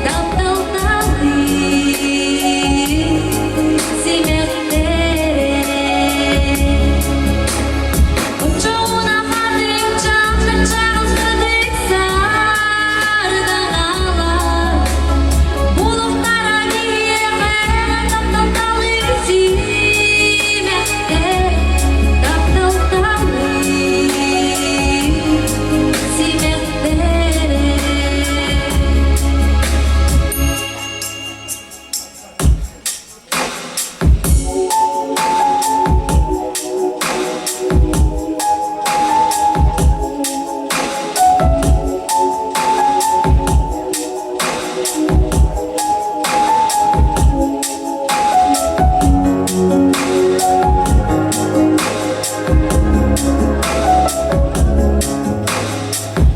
таптал-талыы симэхтэрэ. Оччоҕуна хатыҥчаан чаҕылсытык сардаҥалар Булуктара биһиэхэ таптал-талыы симэхтэр, таптал-талыы симэхтэрэ.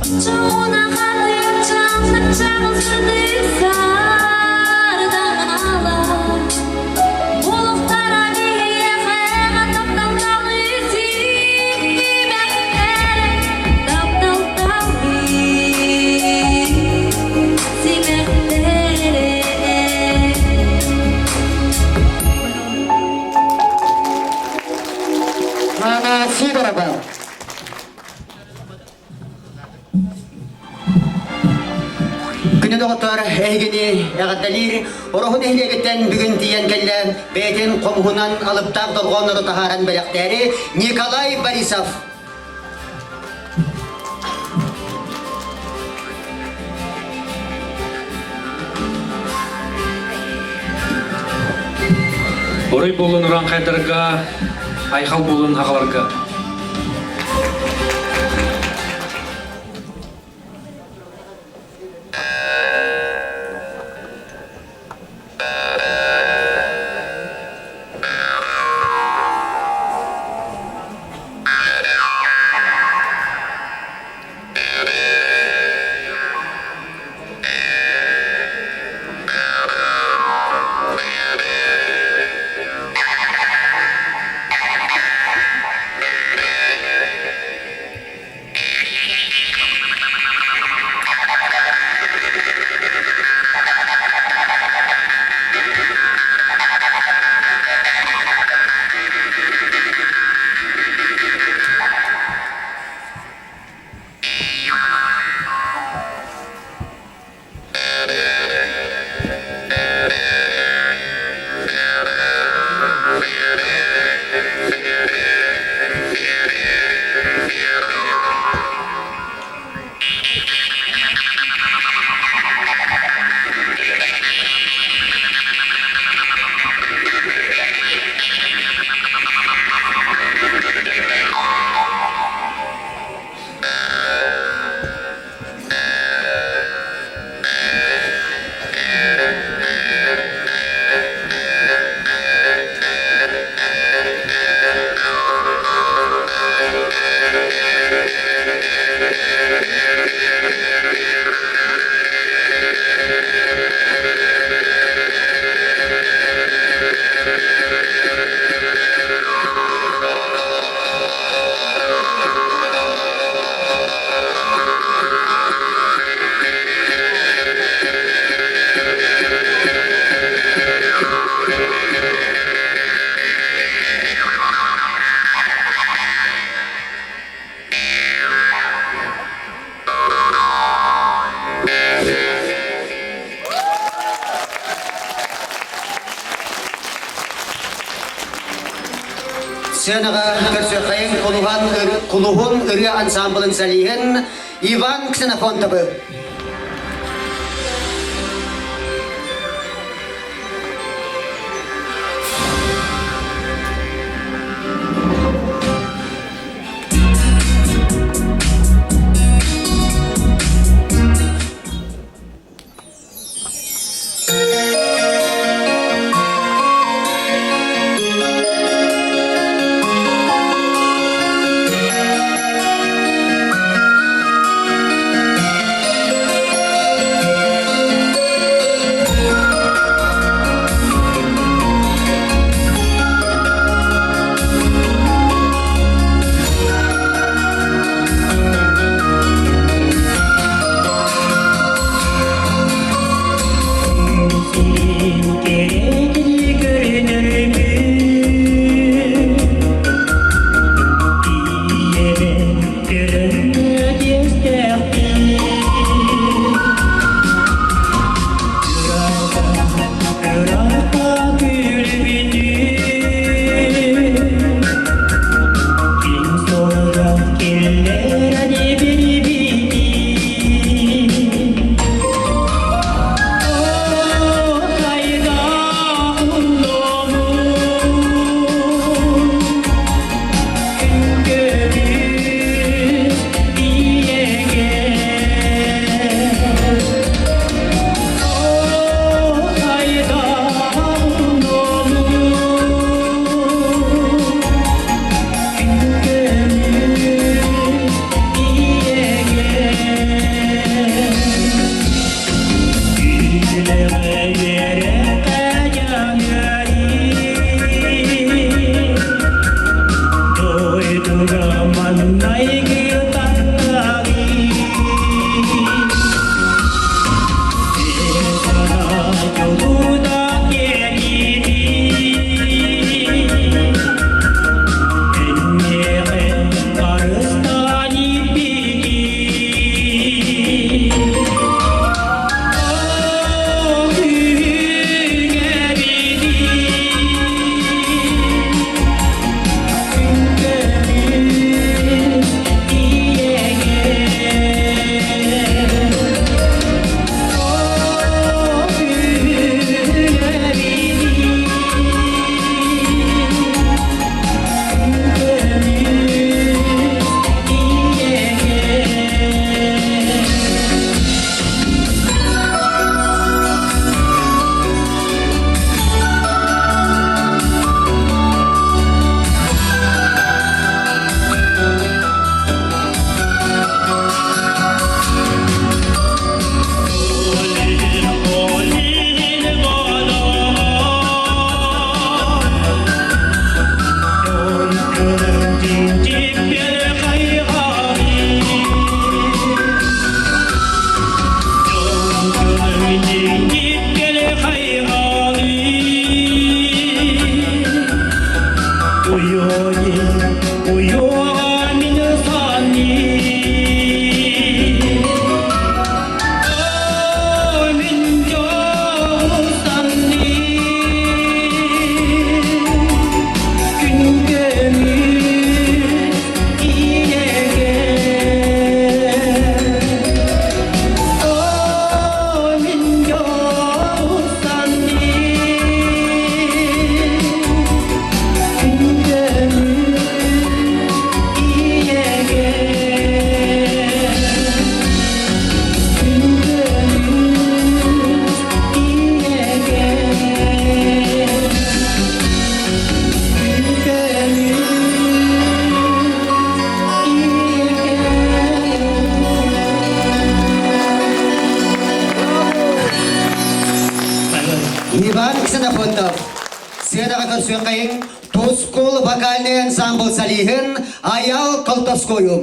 Оччоҕуна хатыҥчаан чаҕылсытык сардаҥалар Булуктара биһиэхэ таптал-талыы симэхтэрэ, таптал-талыы симэхтэрэ. Мана Сидорова. Күнү доҕоттор, эһигини эҕэрдэлиир Ороһу нэһилиэгиттэн бүгүн тиийэн кэллэ бэйэтин хомуһунан алыптаах дорҕооннору таһааран бэлэхтээри Николай Борисов. Орой буолун урааҥхайдарга, айхал буолун аҕаларга. Сыанаҕа көрсүөххэйиҥ Кулуһан Кулуһун ырыа ансаамбылын солиһын Иван Ксенофонтовы. Иван Ксенофонтов сыанаҕа көрсүөххэйиҥ Тускул вокальный ансамбль солиһын Аял Колтовскойу.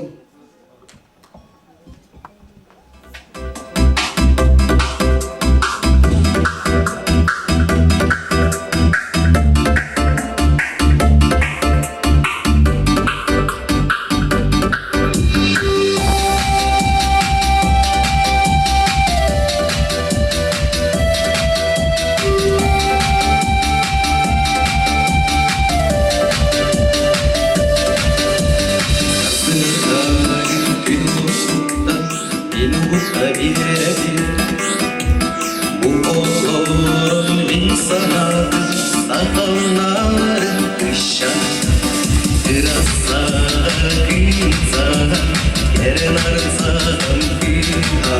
Кэрэн арсаҕын кыыһа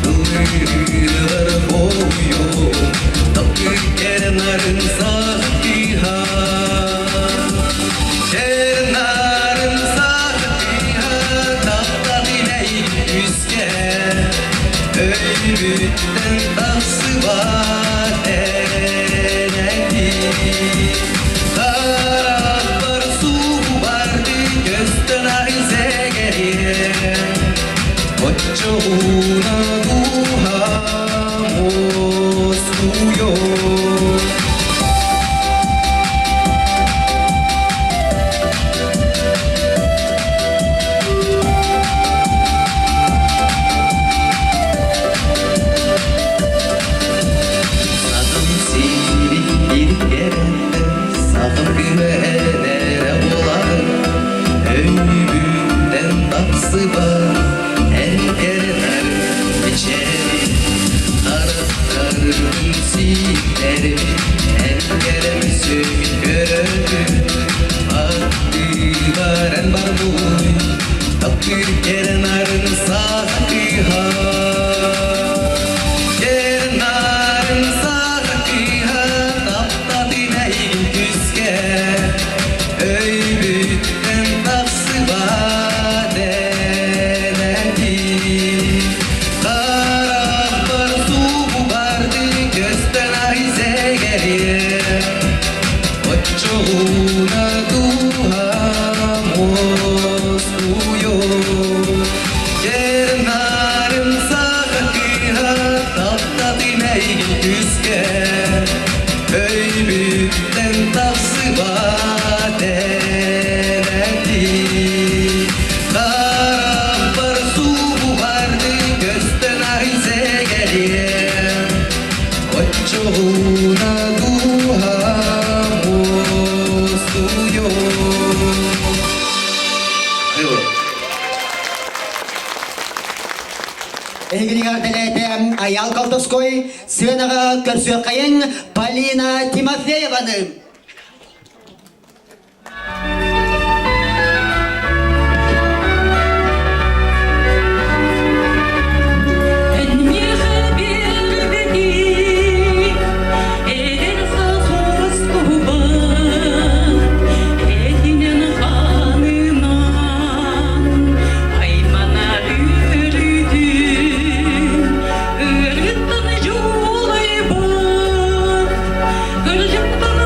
Ыллыырыгар хоһуйуом Таптыыр кэрэн арынсаҕын кыыһа Кэрэн арынсаҕын кыыһа Таптал илэйин үскэ Өйбүттэн тахсыбат энэти Харахпар субарды көстөн аһын сэгэриэ Оччоҕуна дууһам уоскуйуо. Сахам сири иргэрэн, сахам күһэнэрэ буолар. Өйбүттэн тахсыбат, эн кэрэнэр мичээрин. Харахтаргын сийтэрбит, эн кэрэм сүгүн көрөбүн. Аттыгар эн барбуй, таптыыр кэрэ нарын саха кыыһа. Кэрэ нарын саха кыыһа, таптатын эйигин күүскэ, өйбүттэн тахсыбат энэтии. Харахпар субу барды көстөн ай сэгэриэ, Оччоҕуна дууһам уоскуйуо. Кэрнарым саха кыыһа таптатын эйигин күүскэ, Өйбүттэн тахсыбат энэтии. Харахпар субу барды көстөн ай сэгэриэ, Оччоҕуна дууһам уоскуйуо. Эһигинигэр дэлээтэ Айаал Колдовской сыанаҕа көрсүөххэйиҥ Полина Тимофееваны. Ырыттан жолайбат, кыржыктан.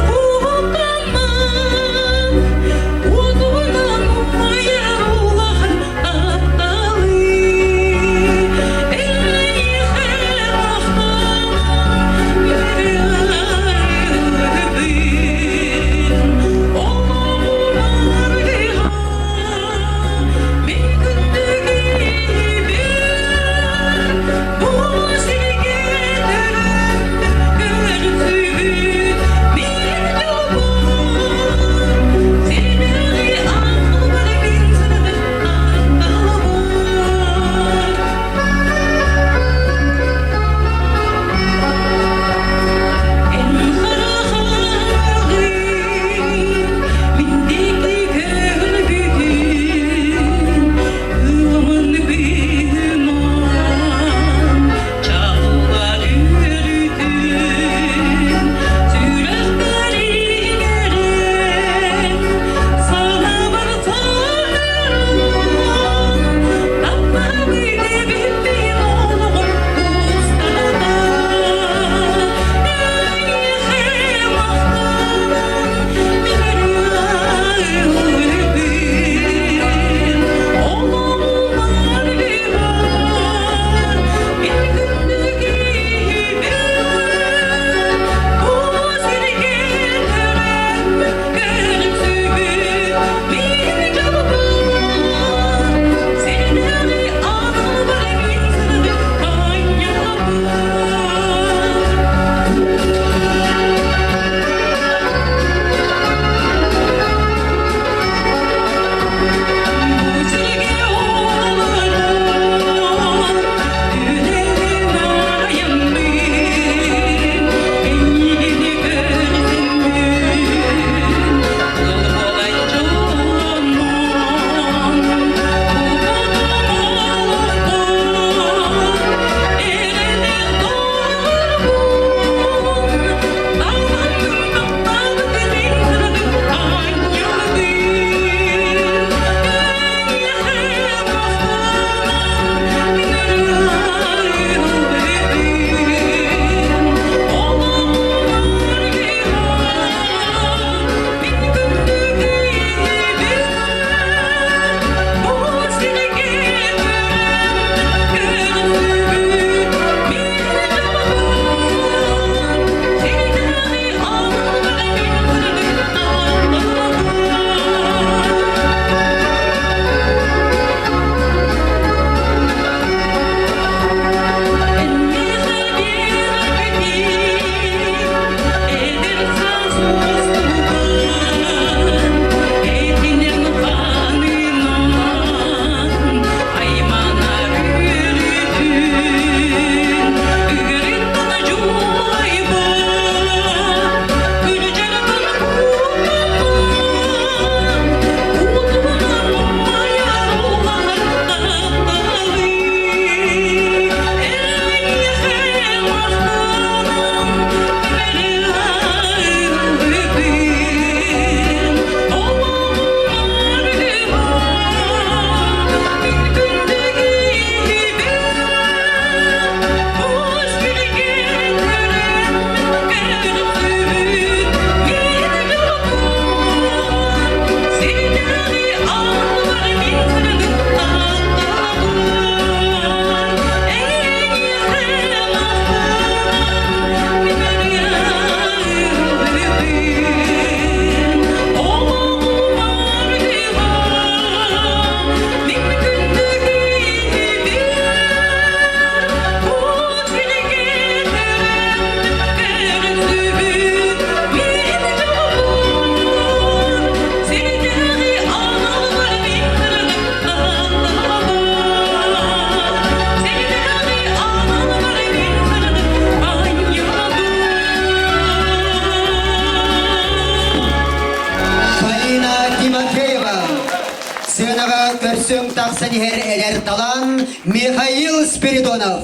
сыанаҕа көрсөн тахсан иһэр эдэр талаан Михаил Спиридонов.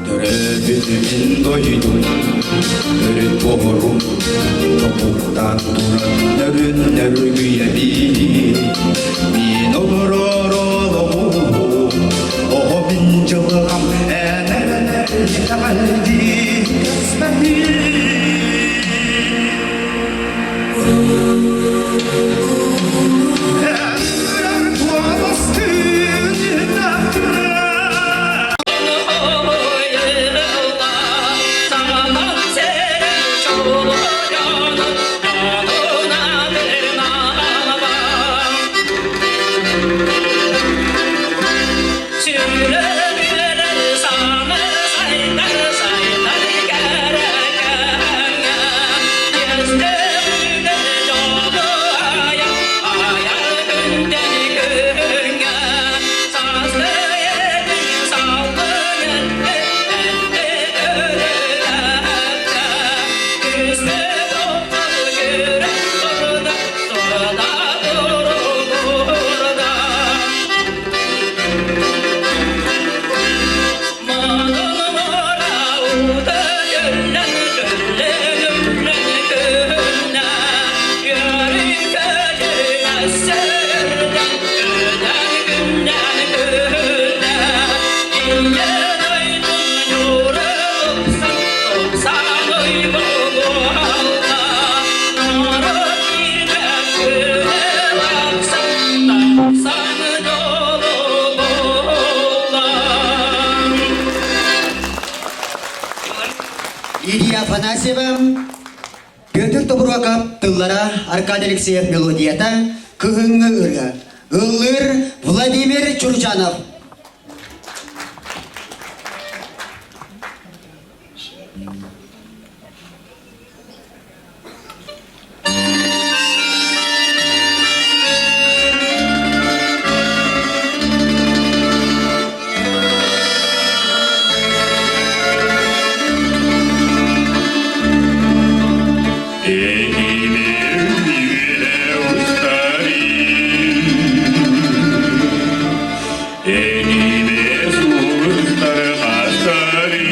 Төрөөбүтүн дойдум, төрүт буорум, тобуктаан туран нөрүн нөргүйэбин. Мин олорор олоҕум, оҕо мин дьылҕам эн эрэнэр итэҕэлдии кэспэтин. Лидия Афанасьева, Петр Тобуруокап тыллара Аркадий Алексеев мелодията Кыһыҥҥы ырыа. Ыллыыр Владимир Чурчанов. Эниме сулустары хастары.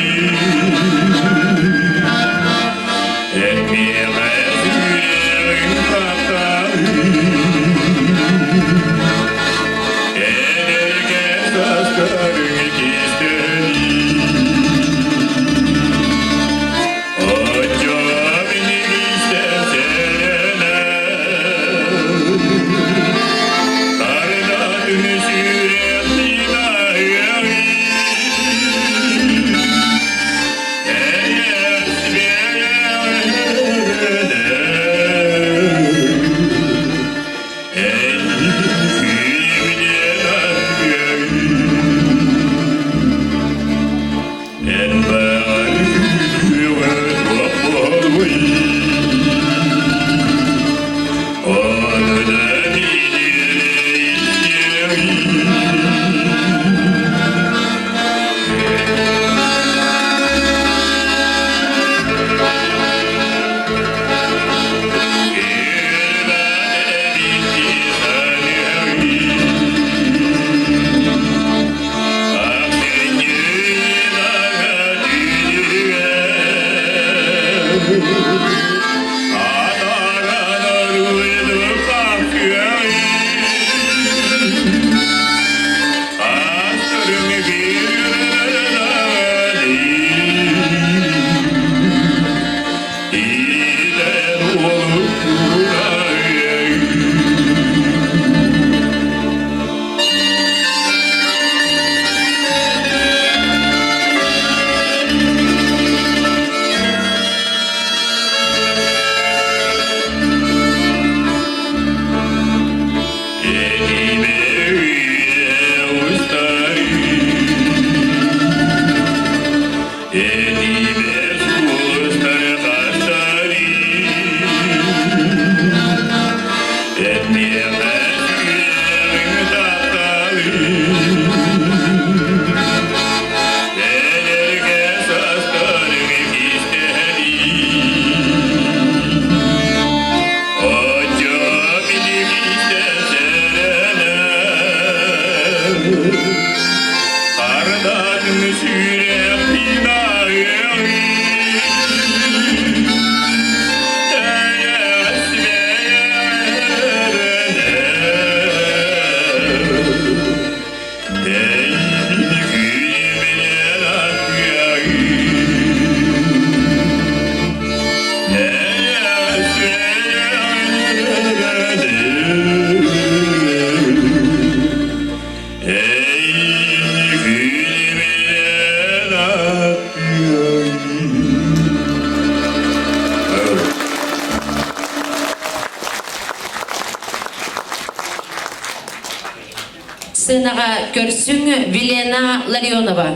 Сценаҕа көрсүҥ Вилена Ларионова,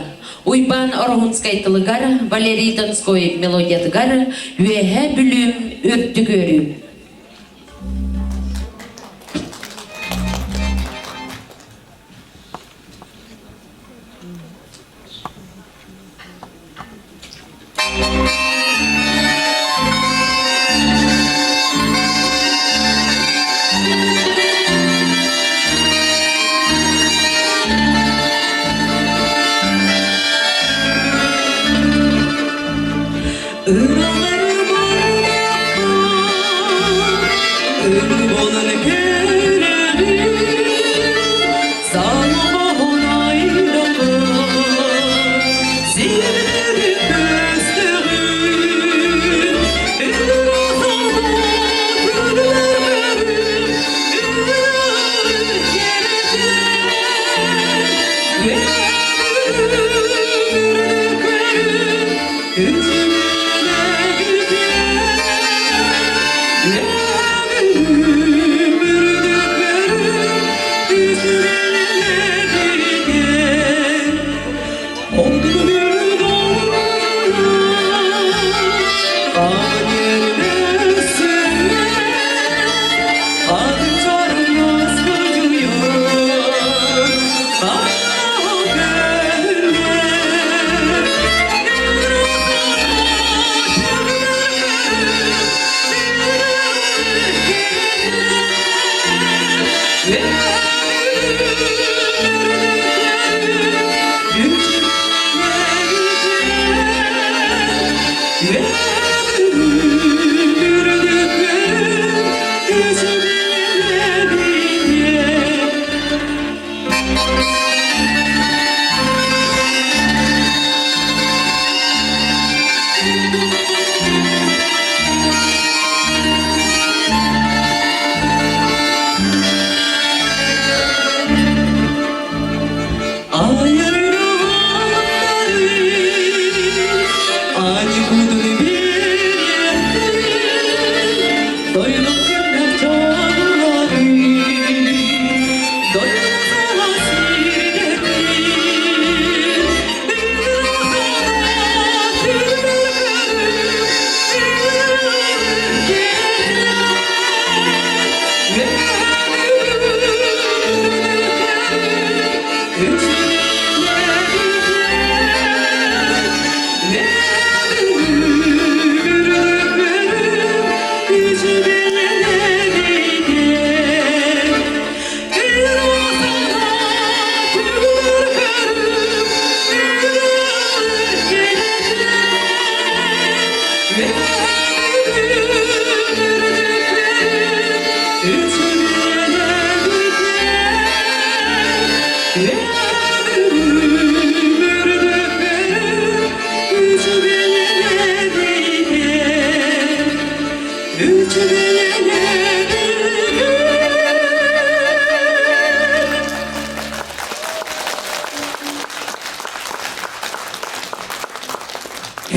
Уйбаан Ороһунскай тылыгар, Валерий Донской мелодиятыгар «Үөһээ Бүлүүм үрдүк үөрүүм».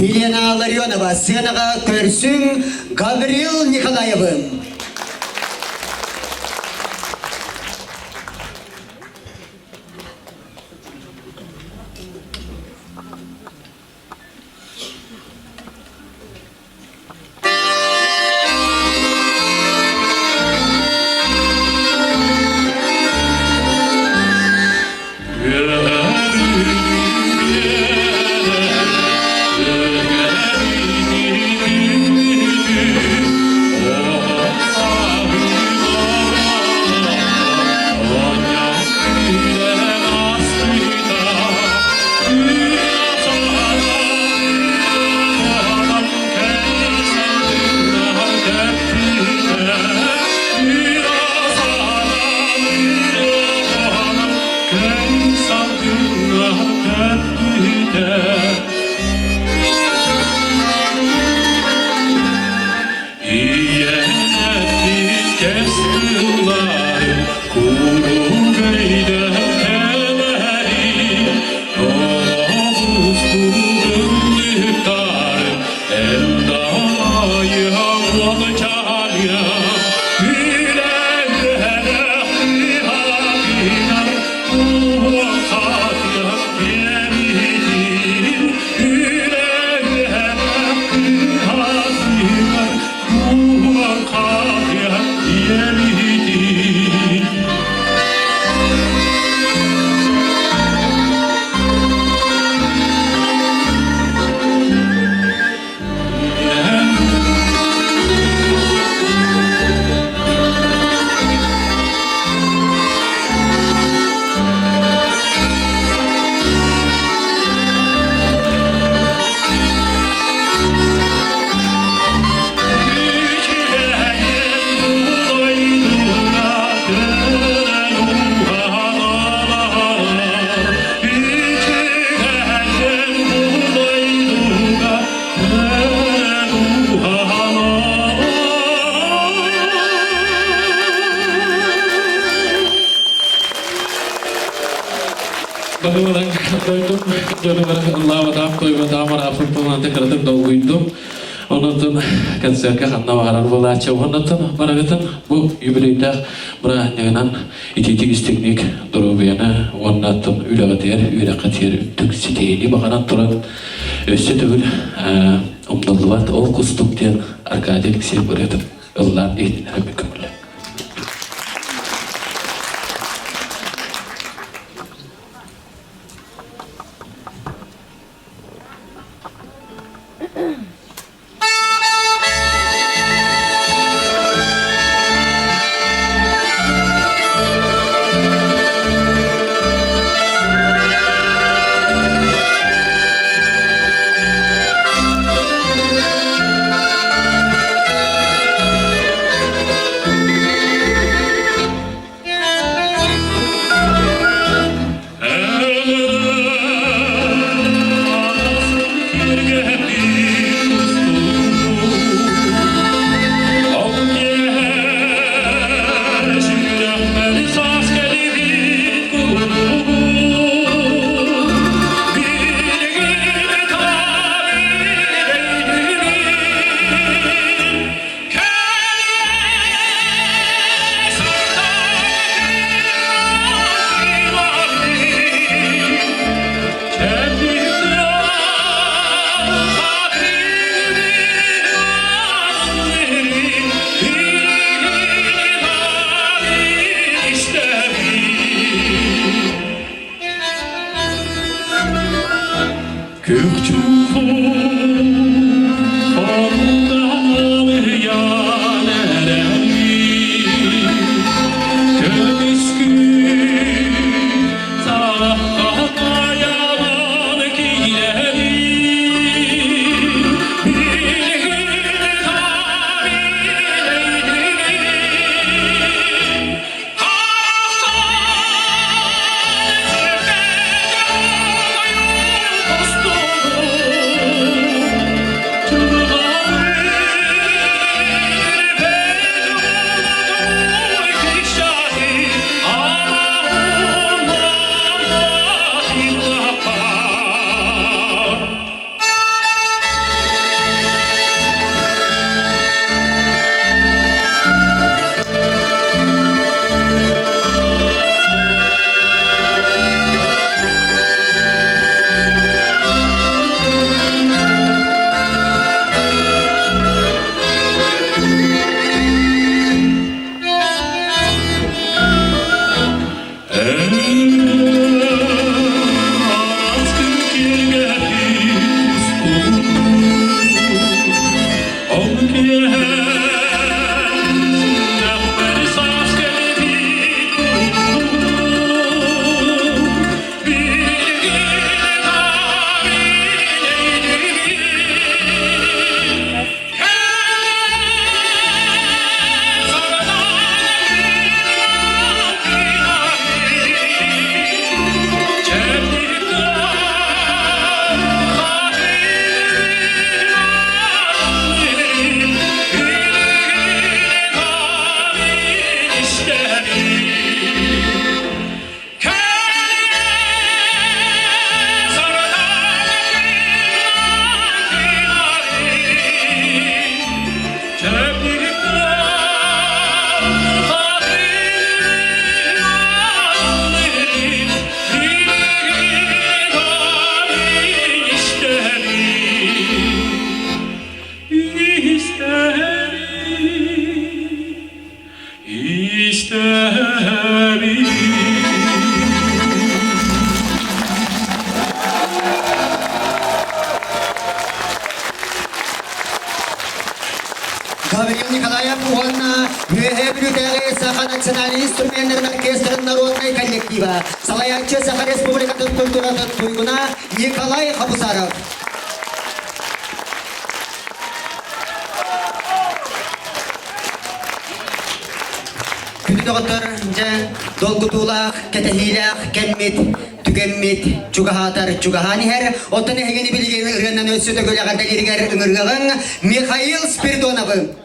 Елена Ларионова сценаҕа көрсүҥ Гаврил Николаевы. Ийэнэппит кэс тылларын куруук өйдөтөлөрү, Тоҕустугуннуктарын эн далайа уолчаайа, Үлэ-үөрэх ыһатыгар туоххатыах диэбитин, Үлэ-үөрэх ыһатыгар туоххатыах диэбитин. Баһылык дойдум дьонугар ыллаабатаах, туойбатаах марафон туһунан кыратык долгуйдум. Онон концертка ханна баҕарар буолааччы. Онон барыгытын бу юбилейдаах бырааһынньыгынан итиитик истиҥник доруобуйаны уонна оттон үлэҕитигэр, үөрэххитигэр үрдүк ситиһиини баҕаран туран өссө төгүл умнуллубат ол кустук диэн Аркадий Алексеев ырыатын ыллаан иһитиннэрэн көмөлө. Николаев уонна Үөһээ Бүлүүтээҕи Саха национальнай инструменнарын оркестрын народнай коллектива, салайааччы Саха Республикатын культуратын туйгуна Николай Хабусаров. Күндү доҕоттор, дьэ, долгутуулаах, кэтэһиилээх кэммит түгэммит чугаһаатар чугаһаан иһэр. Оттон эһигини билигин ырыанан өссө төгүл эҕэрдэлииригэр ыҥырыаҕыҥ Михаил Спиридоновы.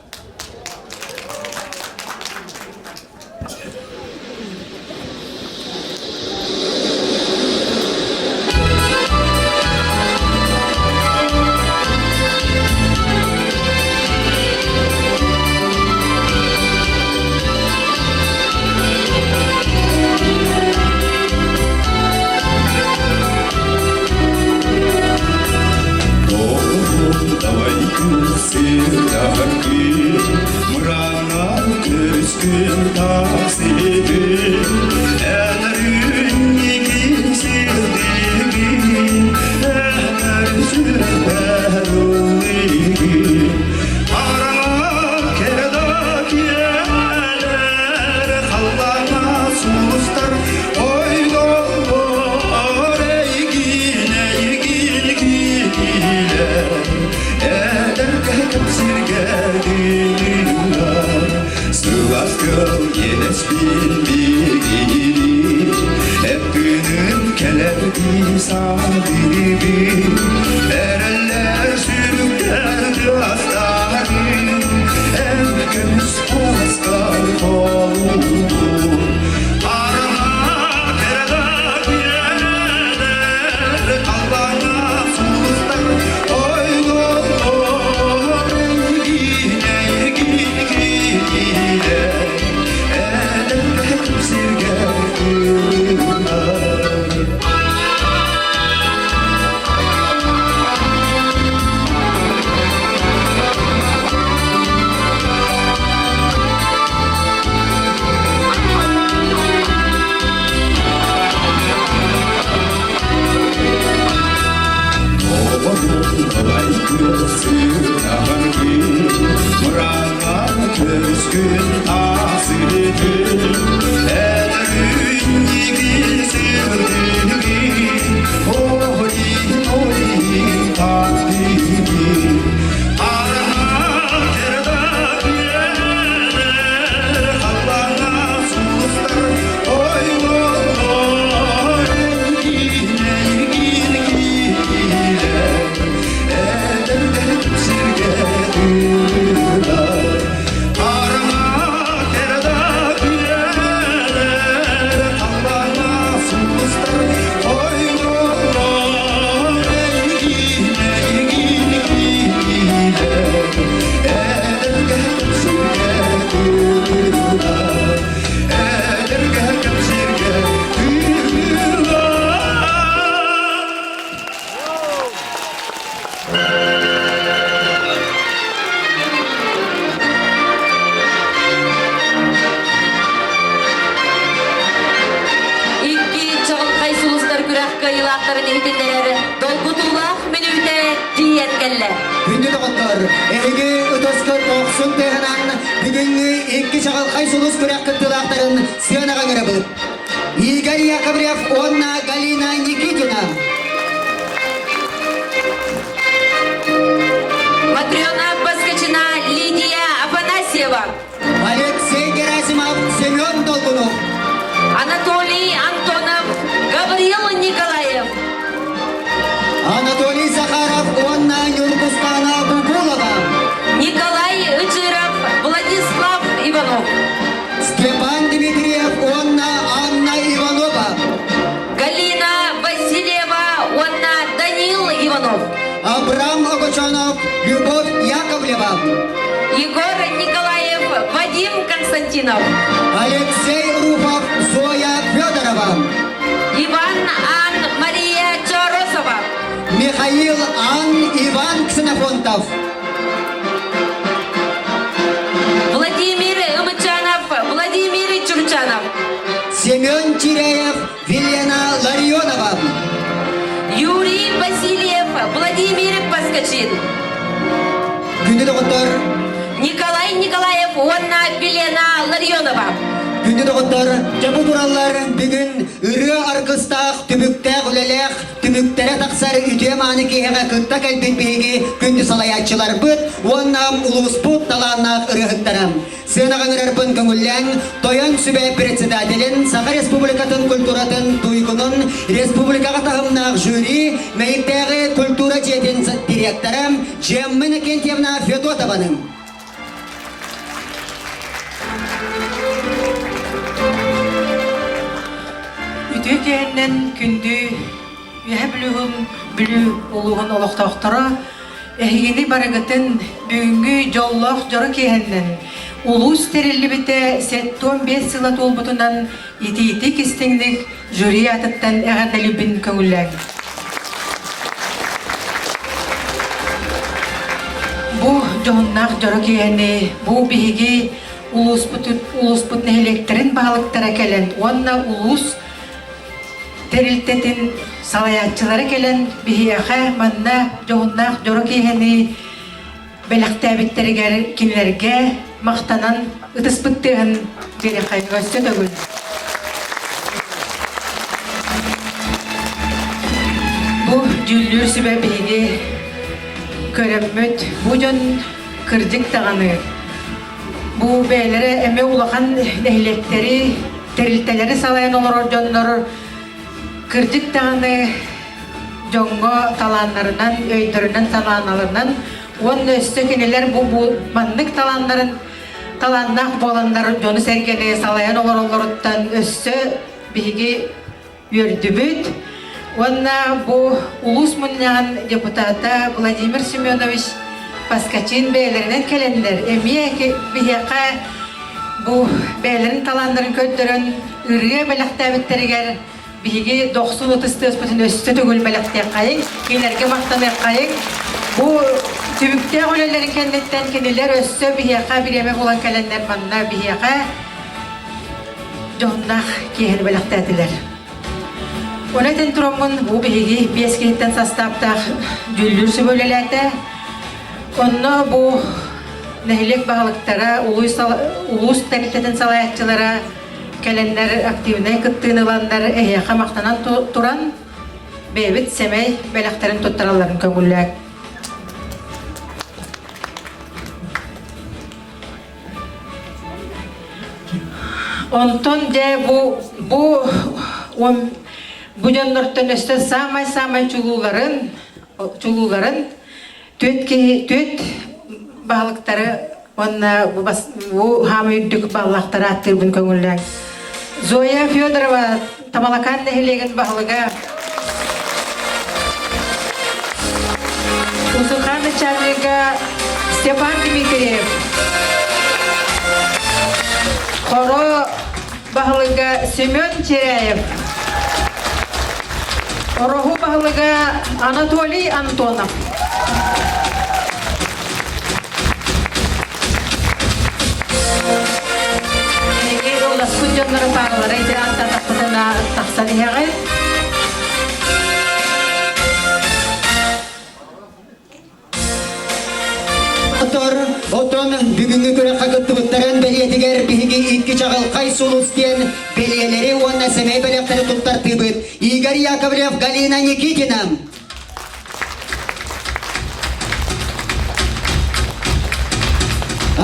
Икки чаҕылхай сулустар күрэх кыайыылаахтарын иһитиннэрэр долгутуулаах мүнүүтэ тиийэн кэллэ. Күндү доҕоттор, эһиги ытыскы дохсун тыаһынан бүгүҥҥү икки чаҕылхай сулус күрэх кыттыылаахтарын сыанаҕа ыҥырабыт. Игорь Яковлев уонна Галина Никитина. Матрена Баскачина, Лидия Афанасьева. Алексей Герасимов, Семен Долгунов. Анатолий Антонов, Гаврил Николаев. Анатолий Захаров уонна Нюргустана Бугулова. Николай Ыджиров, Владислав Иванов. Степан Дмитриев уонна Анна Иванова. Галина Васильева уонна Данил Иванов. Абрам Огочонов, Любовь Яковлева. Егор Николаев, Вадим Константинов. Алексей Руфов, Зоя Федорова. Иван Ан Мария Чоросова. Михаил Ан Иван Ксенофонтов. Владимир Ымычанов, Владимир Чурчанов. Семен Киреев, Елена Ларионова. Юрий Васильев, Владимир Паскачин. Күндү доҕоттор. Николай Николаев. уонна Вилена Ларионова. Күндү доҕоттор, дьэ бу тураллар бүгүн ырыа аргыстаах, түбүктээх үлэлээх, түмүктэрэ тахсар үтүө-мааны киэһэҕэ кытта кэлбит биһиги күндү салайааччыларбыт уонна улууспут талааннаах ырыаһыттара. Сыанаҕа ыҥырарбын көҥүллээн, Тойон Сүбэ председателин, Саха Республикатын культуратын туйгунун, республикаҕа таһымнаах жюри, Мэйиктээҕи культура дьиэтин директора Джемма Иннокентьевна Федотованы. Үтүө киэһэннэн күндү Үөһэ Бүлүүһүн Бүлүү улууһун олохтоохторо эһигини барыгытын бүгүҥҥү дьоллоох дьоро киэһэннэн улуус тэриллибитэ 75 сыла туолбутунан итиитик истиҥник жюри аатыттан эҕэрдэлиибин көҥүллээҥ. Бу дьоһуннаах дьоро киэһэни бу биһиги улууспут улууспут нэһилиэктэрин баһылыктара кэлэн уонна улуус тэрилтэтин салайааччылара кэлэн биһиэхэ манна дьоһуннаах дьоро киэһэни бэлэхтээбиттэригэр кинилэргэ махтанан ытыспыт тыаһын биэриэххэ өссө төгүл. Бу дьүүллүүр сүбэ биһиги көрөммүт бу дьон кырдьык даҕаны бу бэйэлэрэ эмиэ улахан нэһилиэктэри тэрилтэлэри салайан олорор дьоннор кырдьык даҕаны дьоҥҥо талааннарынан, өйдөрүнэн-санааларынан уонна өссө кинилэр бу, бу маннык талааннарын талааннаах буоланнар дьону-сэргэни салайан олороллоруттан өссө биһиги үөрдүбүт. Уонна бу улуус мунньаҕын депутата Владимир Семенович Поскачин бэйэлэринэн кэлэннэр эмиэ биһиэхэ бу бэйэлэрин талааннарын көрдөрөн ырыа бэлэхтээбиттэригэр биһиги дохсун ытыс тыаспытын өссө төгүл бэлэхтиэххэйиҥ, кинилэргэ махтаныаххайыҥ. Бу түбүктээх үлэлэрин кэнниттэн кинилэр өссө биһиэхэ бириэмэ булан кэлэннэр манна биһиэхэ дьоһуннаах киэһэни бэлэхтээтилэр. Ону этэн тураммын бу биһиги биэс киһиттэн састааптаах дьүүллүүр сүбэ үлэлээтэ. Онно бу нэһилиэк баһылыктара, улуус тэрилтэтин салайааччылара кэлэннэр активнай кыттыыны ыланнар эһиэхэ махтанан туран бэйэбит сэмэй бэлэхтэрин туттаралларын көҥүллээк. Онтон дьэ бу бу бу дьоннортон өссө саамай-саамай чулууларын чулууларын түөрт киһи түөрт баһылыктары уонна бу бу хаамай үрдүк баллахтары ааттыырбын көҥүллээҥ. Зоя Федорова Тамалакаан нэһилиэгин баһылыга Усукаан начальнига Степан Дмитриев Хоро баһылыга Семен Теряев Ороһу баһылыга Анатолий Антонов. Эһиги ылласпыт дьоннору пааралара ити ааттаатахпытына тахсан иһэҕит. Отор, отон бүгүҥҥү күрэххэ кыттыбыттарын бэлиэтигэр биһиги икки чаҕылхай сулус диэн бэлиэлэри уонна сэмэй бэлэхтэри туттартыыбыт. Игорь Яковлев, Галина Никитина.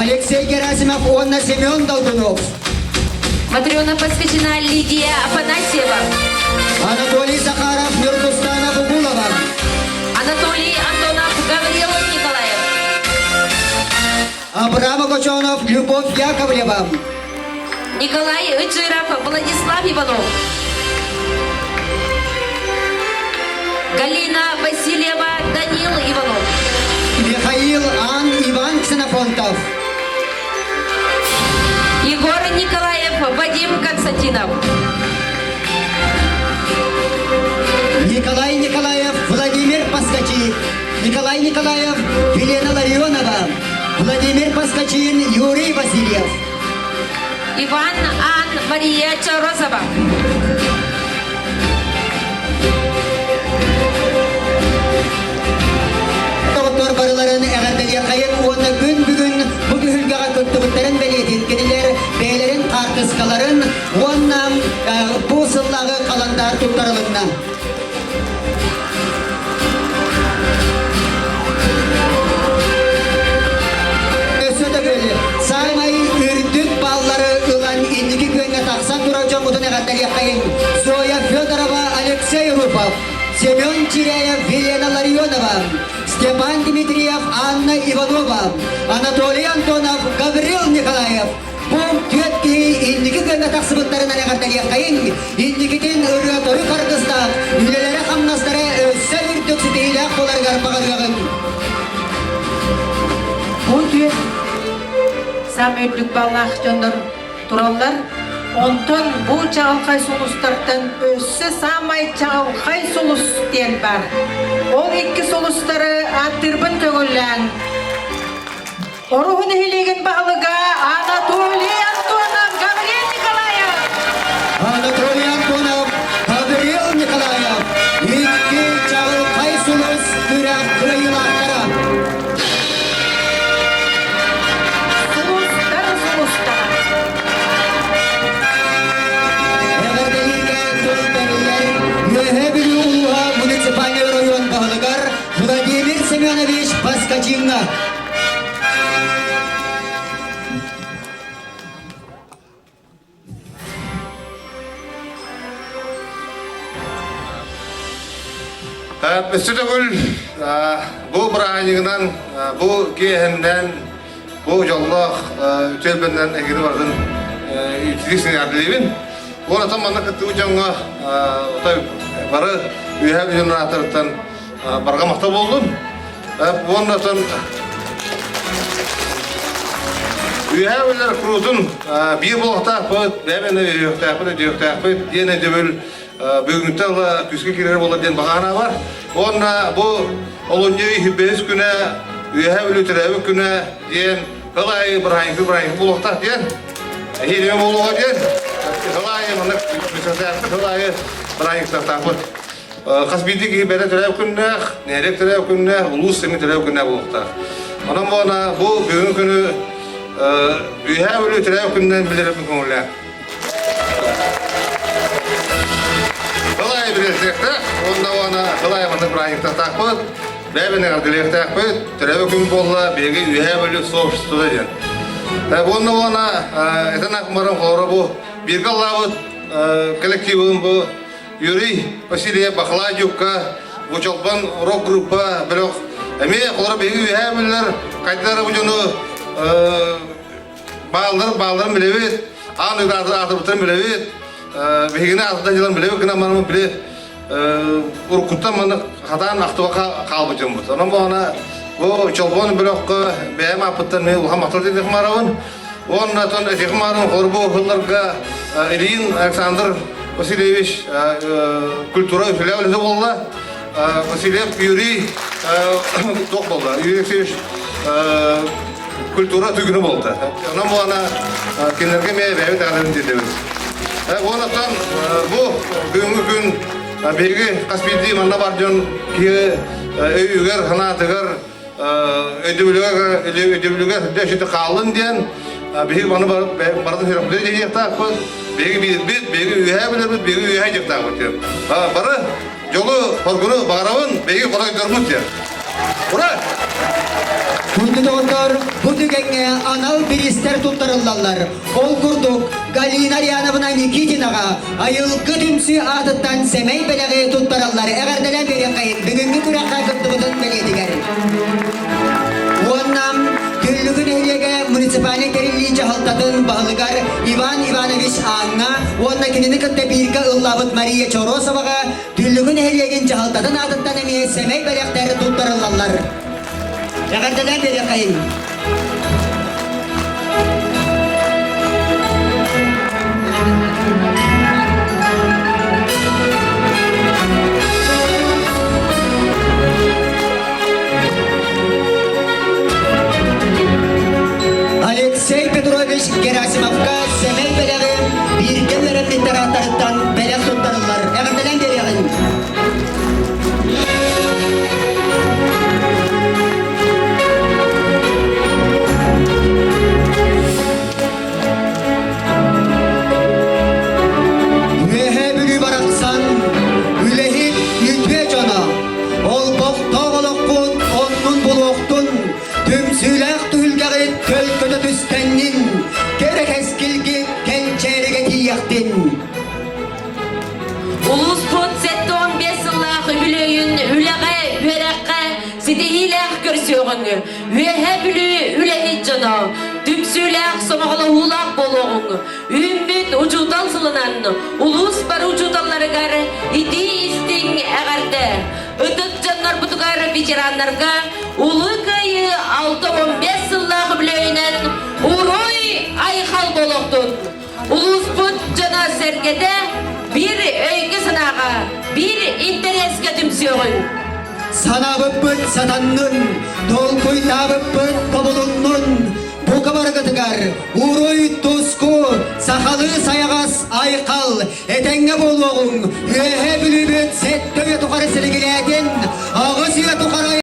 Алексей Герасимов уонна Семен Долгунов. Матрена посвящена Лидия Афанасьева. Анатолий Захаров, Нюргустана Бугулова. Анатолий Антонов, Гаврил Николаев. Абрам Огочонов, Любовь Яковлева. Николай Ыджиров, Владислав Иванов. Галина Васильева, Данил Иванов. Михаил Ан Иван Ксенофонтов. Егор Николаев, Вадим Константинов. Николай Николаев, Владимир Паскачи. Николай Николаев, Елена Ларионова. Владимир Паскачин, Юрий Васильев. Иван Ан Мария Чорозова. Доҕоттор барыларын эҕэрдэлиэххэйин уонна күн бүгүн бу түһүлгэҕэ кыттыбыттарын бэлиэ. Руфов, Семен Чиряев, Елена Ларионова, Степан Дмитриев, Анна Иванова, Анатолий Антонов, Гаврил Николаев, Бу түөрт киһи инники күөҥҥэ тахсыбыттарынан эҕэрдэлиэххэйиҥ, инникитин ырыа-тойук аргыстаах, үлэлэрэ-хамнастара өссө үрдүк ситиһиилээх буоларыгар баҕарыаҕыҥ. Бу түөрт саамай үрдүк баллаах дьоннор тураллар. Онтон бу чаҕылхай сулустартан өссө саамай чаҕылхай сулус диэн бар. Ол икки сулустары ааттыырбын көҥүллээн Оруһу нэһилиэгин баһылыга Анатолий Антонов, Гаврил Николаев. Анатолий Антонов, Гаврил Николаев икки чаҕылхай сулус күрэх кыайыылаахтара. Сулустар сулустара. Эҕэрдэлииргэ тыл бэриллэр Үөһээ Бүлүү улууһа муниципальнай оройуон баһылыгар Владимир Семенович Поскачиҥҥа. Өссө төгүл бу бырааһынньыгынан, бу киэһэннэн, бу дьоллоох үтүөлбэннэн эһигини барытын ититик сэҥээрдилиибин. Уонна манна кыттыбыт дьоҥҥо отой бары үөһээ дьон ааттарыттан барҕа махтал буоллун. Уонна оттон Үөһээ үлэр куруутун биир буолуохтаахпыт, бэйэбин өйүөхтээхпит, өйдүөхтээхпит диэн өйдөбүл бүгүҥҥүттэн ыла күүскэ киирэр буолар диэн баҕа санаа бар. Уонна бу олунньу бэһис күнэ Үөһээ Бүлүү төрөөбүт күнэ диэн сыл аайы бырааһынньык бырааһынньык буолуохтаах диэн эһиилиҥэ буолуоҕа диэн сыл аайы маннык сыл аайы бырааһынньыктаахпыт. Хас биирдии киһи бэрэ төрөөбүт күннээх, нэһилиэк төрөөбүт күннээх, улуус сэмэ төрөөбүт күннээх буолуохтаах. Онон буона бу бүгүҥҥү күнү Үөһээ Бүлүү төрөөбүт күнүнэн билэрим көҥүллээх. Сыл аайы билиэхтээхтэр, уонна уонна сыл аайы маннык бырааһынньыктаахпыт, бэйэбин эҕэрдэлиэхтээхпит, төрөөбүт күн буолла, биһиги Үөһээ Бүлүү сообществота диэн. Уонна уонна этэн баран холоро бу бииргэ ыллаабыт коллективым бу Юрий Васильев Бахладюкка, бу Чолбон рок-группа бөлөх эмиэ холоро биһиги үөһээ бүллэр хайдары бу дьону бааллар баалларын билэбит, аан дойду аатырбыттарын билэбит, биһигини аатырдан дьылан билэбит гынан баран били уруккуттан маннык хатаан ахтыбакка хаалбыт дьоммут. Онон буолана бу Чолбон бөлөххө бэйэм ааппыттан мен улахан махтал диэтих маарабын. Уонна отон этих маарым холбу сылларга Ильин Александр Васильевич культура үсүлэ үлэһитэ буолла. Васильев Юрий туох буолла? Юрий Алексеевич культура түгүнү буолда. Онон буолана кинилэргэ эмиэ бэйэбит аҕаларын тиэрдэбит. Уоннаттан бу бүгүҥҥү күн биһиги хас биирдии манна бар дьон киһи өйүгэр, санаатыгар, өйдөбүлүгэр өйдөбүлүгэр сирдэ хааллын диэн биһиги маны барытын сүрэхпитин диэхтаахпыт, биһиги биирбит, биһиги үөһээ билэрбит, биһиги үөһээ дьыктаахпыт диэн. Бары дьолу, хоргуну баҕарабын, биһиги хотойдорбут диэн. Ура! Күндү доҕоттор, бу түгэҥҥэ анал бириистэр туттарыллаллар. Ол курдук, Галина Ариановна Никитинаҕа Айылгы түмсүү аатыттан сэмэй бэлэҕи туттараллар. Эҕэрдэлээн биэриэххэйин бүгүҥҥү күрэххэ кыттыбытын бэлиэтигэр. Уонна Күллүгү нэһилиэгэ муниципальнай тэриллии дьаһалтатын баһылыгар Иван Иванович Ааҥҥа уонна кинини кытта бииргэ ыллаабыт Мария Чоросоваҕа Түллүгү нэһилиэгин дьаһалтатын аатыттан эмиэ сэмэй бэлэхтэр туттарыллаллар. Эҕэрдэлээн биэриэххэйиҥ! Алексей Петрович Герасимовка сэмэй бэлэҕи бииргэ үөрэммиттэр ааттарыттан бэлэх туттарыллар. Эҕэрдэлээн биэриэҕиҥ! түмсүөҕүҥ, Үөһээ Бүлүү үлэһит дьоно, түмсүүлээх, сомоҕолоһуулаах буолуоҕуҥ. Үүммүт учуутал сылынан улуус бары учууталларыгар итии-истиҥ эҕэрдэ! Ытык дьоннорбутугар, ветераннарга Улуу Кыайыы 65 сыллаах үбүлүөйүнэн уруй айхал буолуохтун! Улууспут дьоно-сэргэтэ биир өйгө-санааҕа, биир интэриэскэ түмсүөҕүҥ! Санаабыппыт сатаннын, толкуйдаабыппыт тобулуннун, бука барыгытыгар уруй-туску, сахалыы сайаҕас айхал, этэҥҥэ буолуоҕуҥ, Үөһээ Бүлүүбүт сэттэ үйэ тухары силигилээтин, аҕыс үйэ тухары.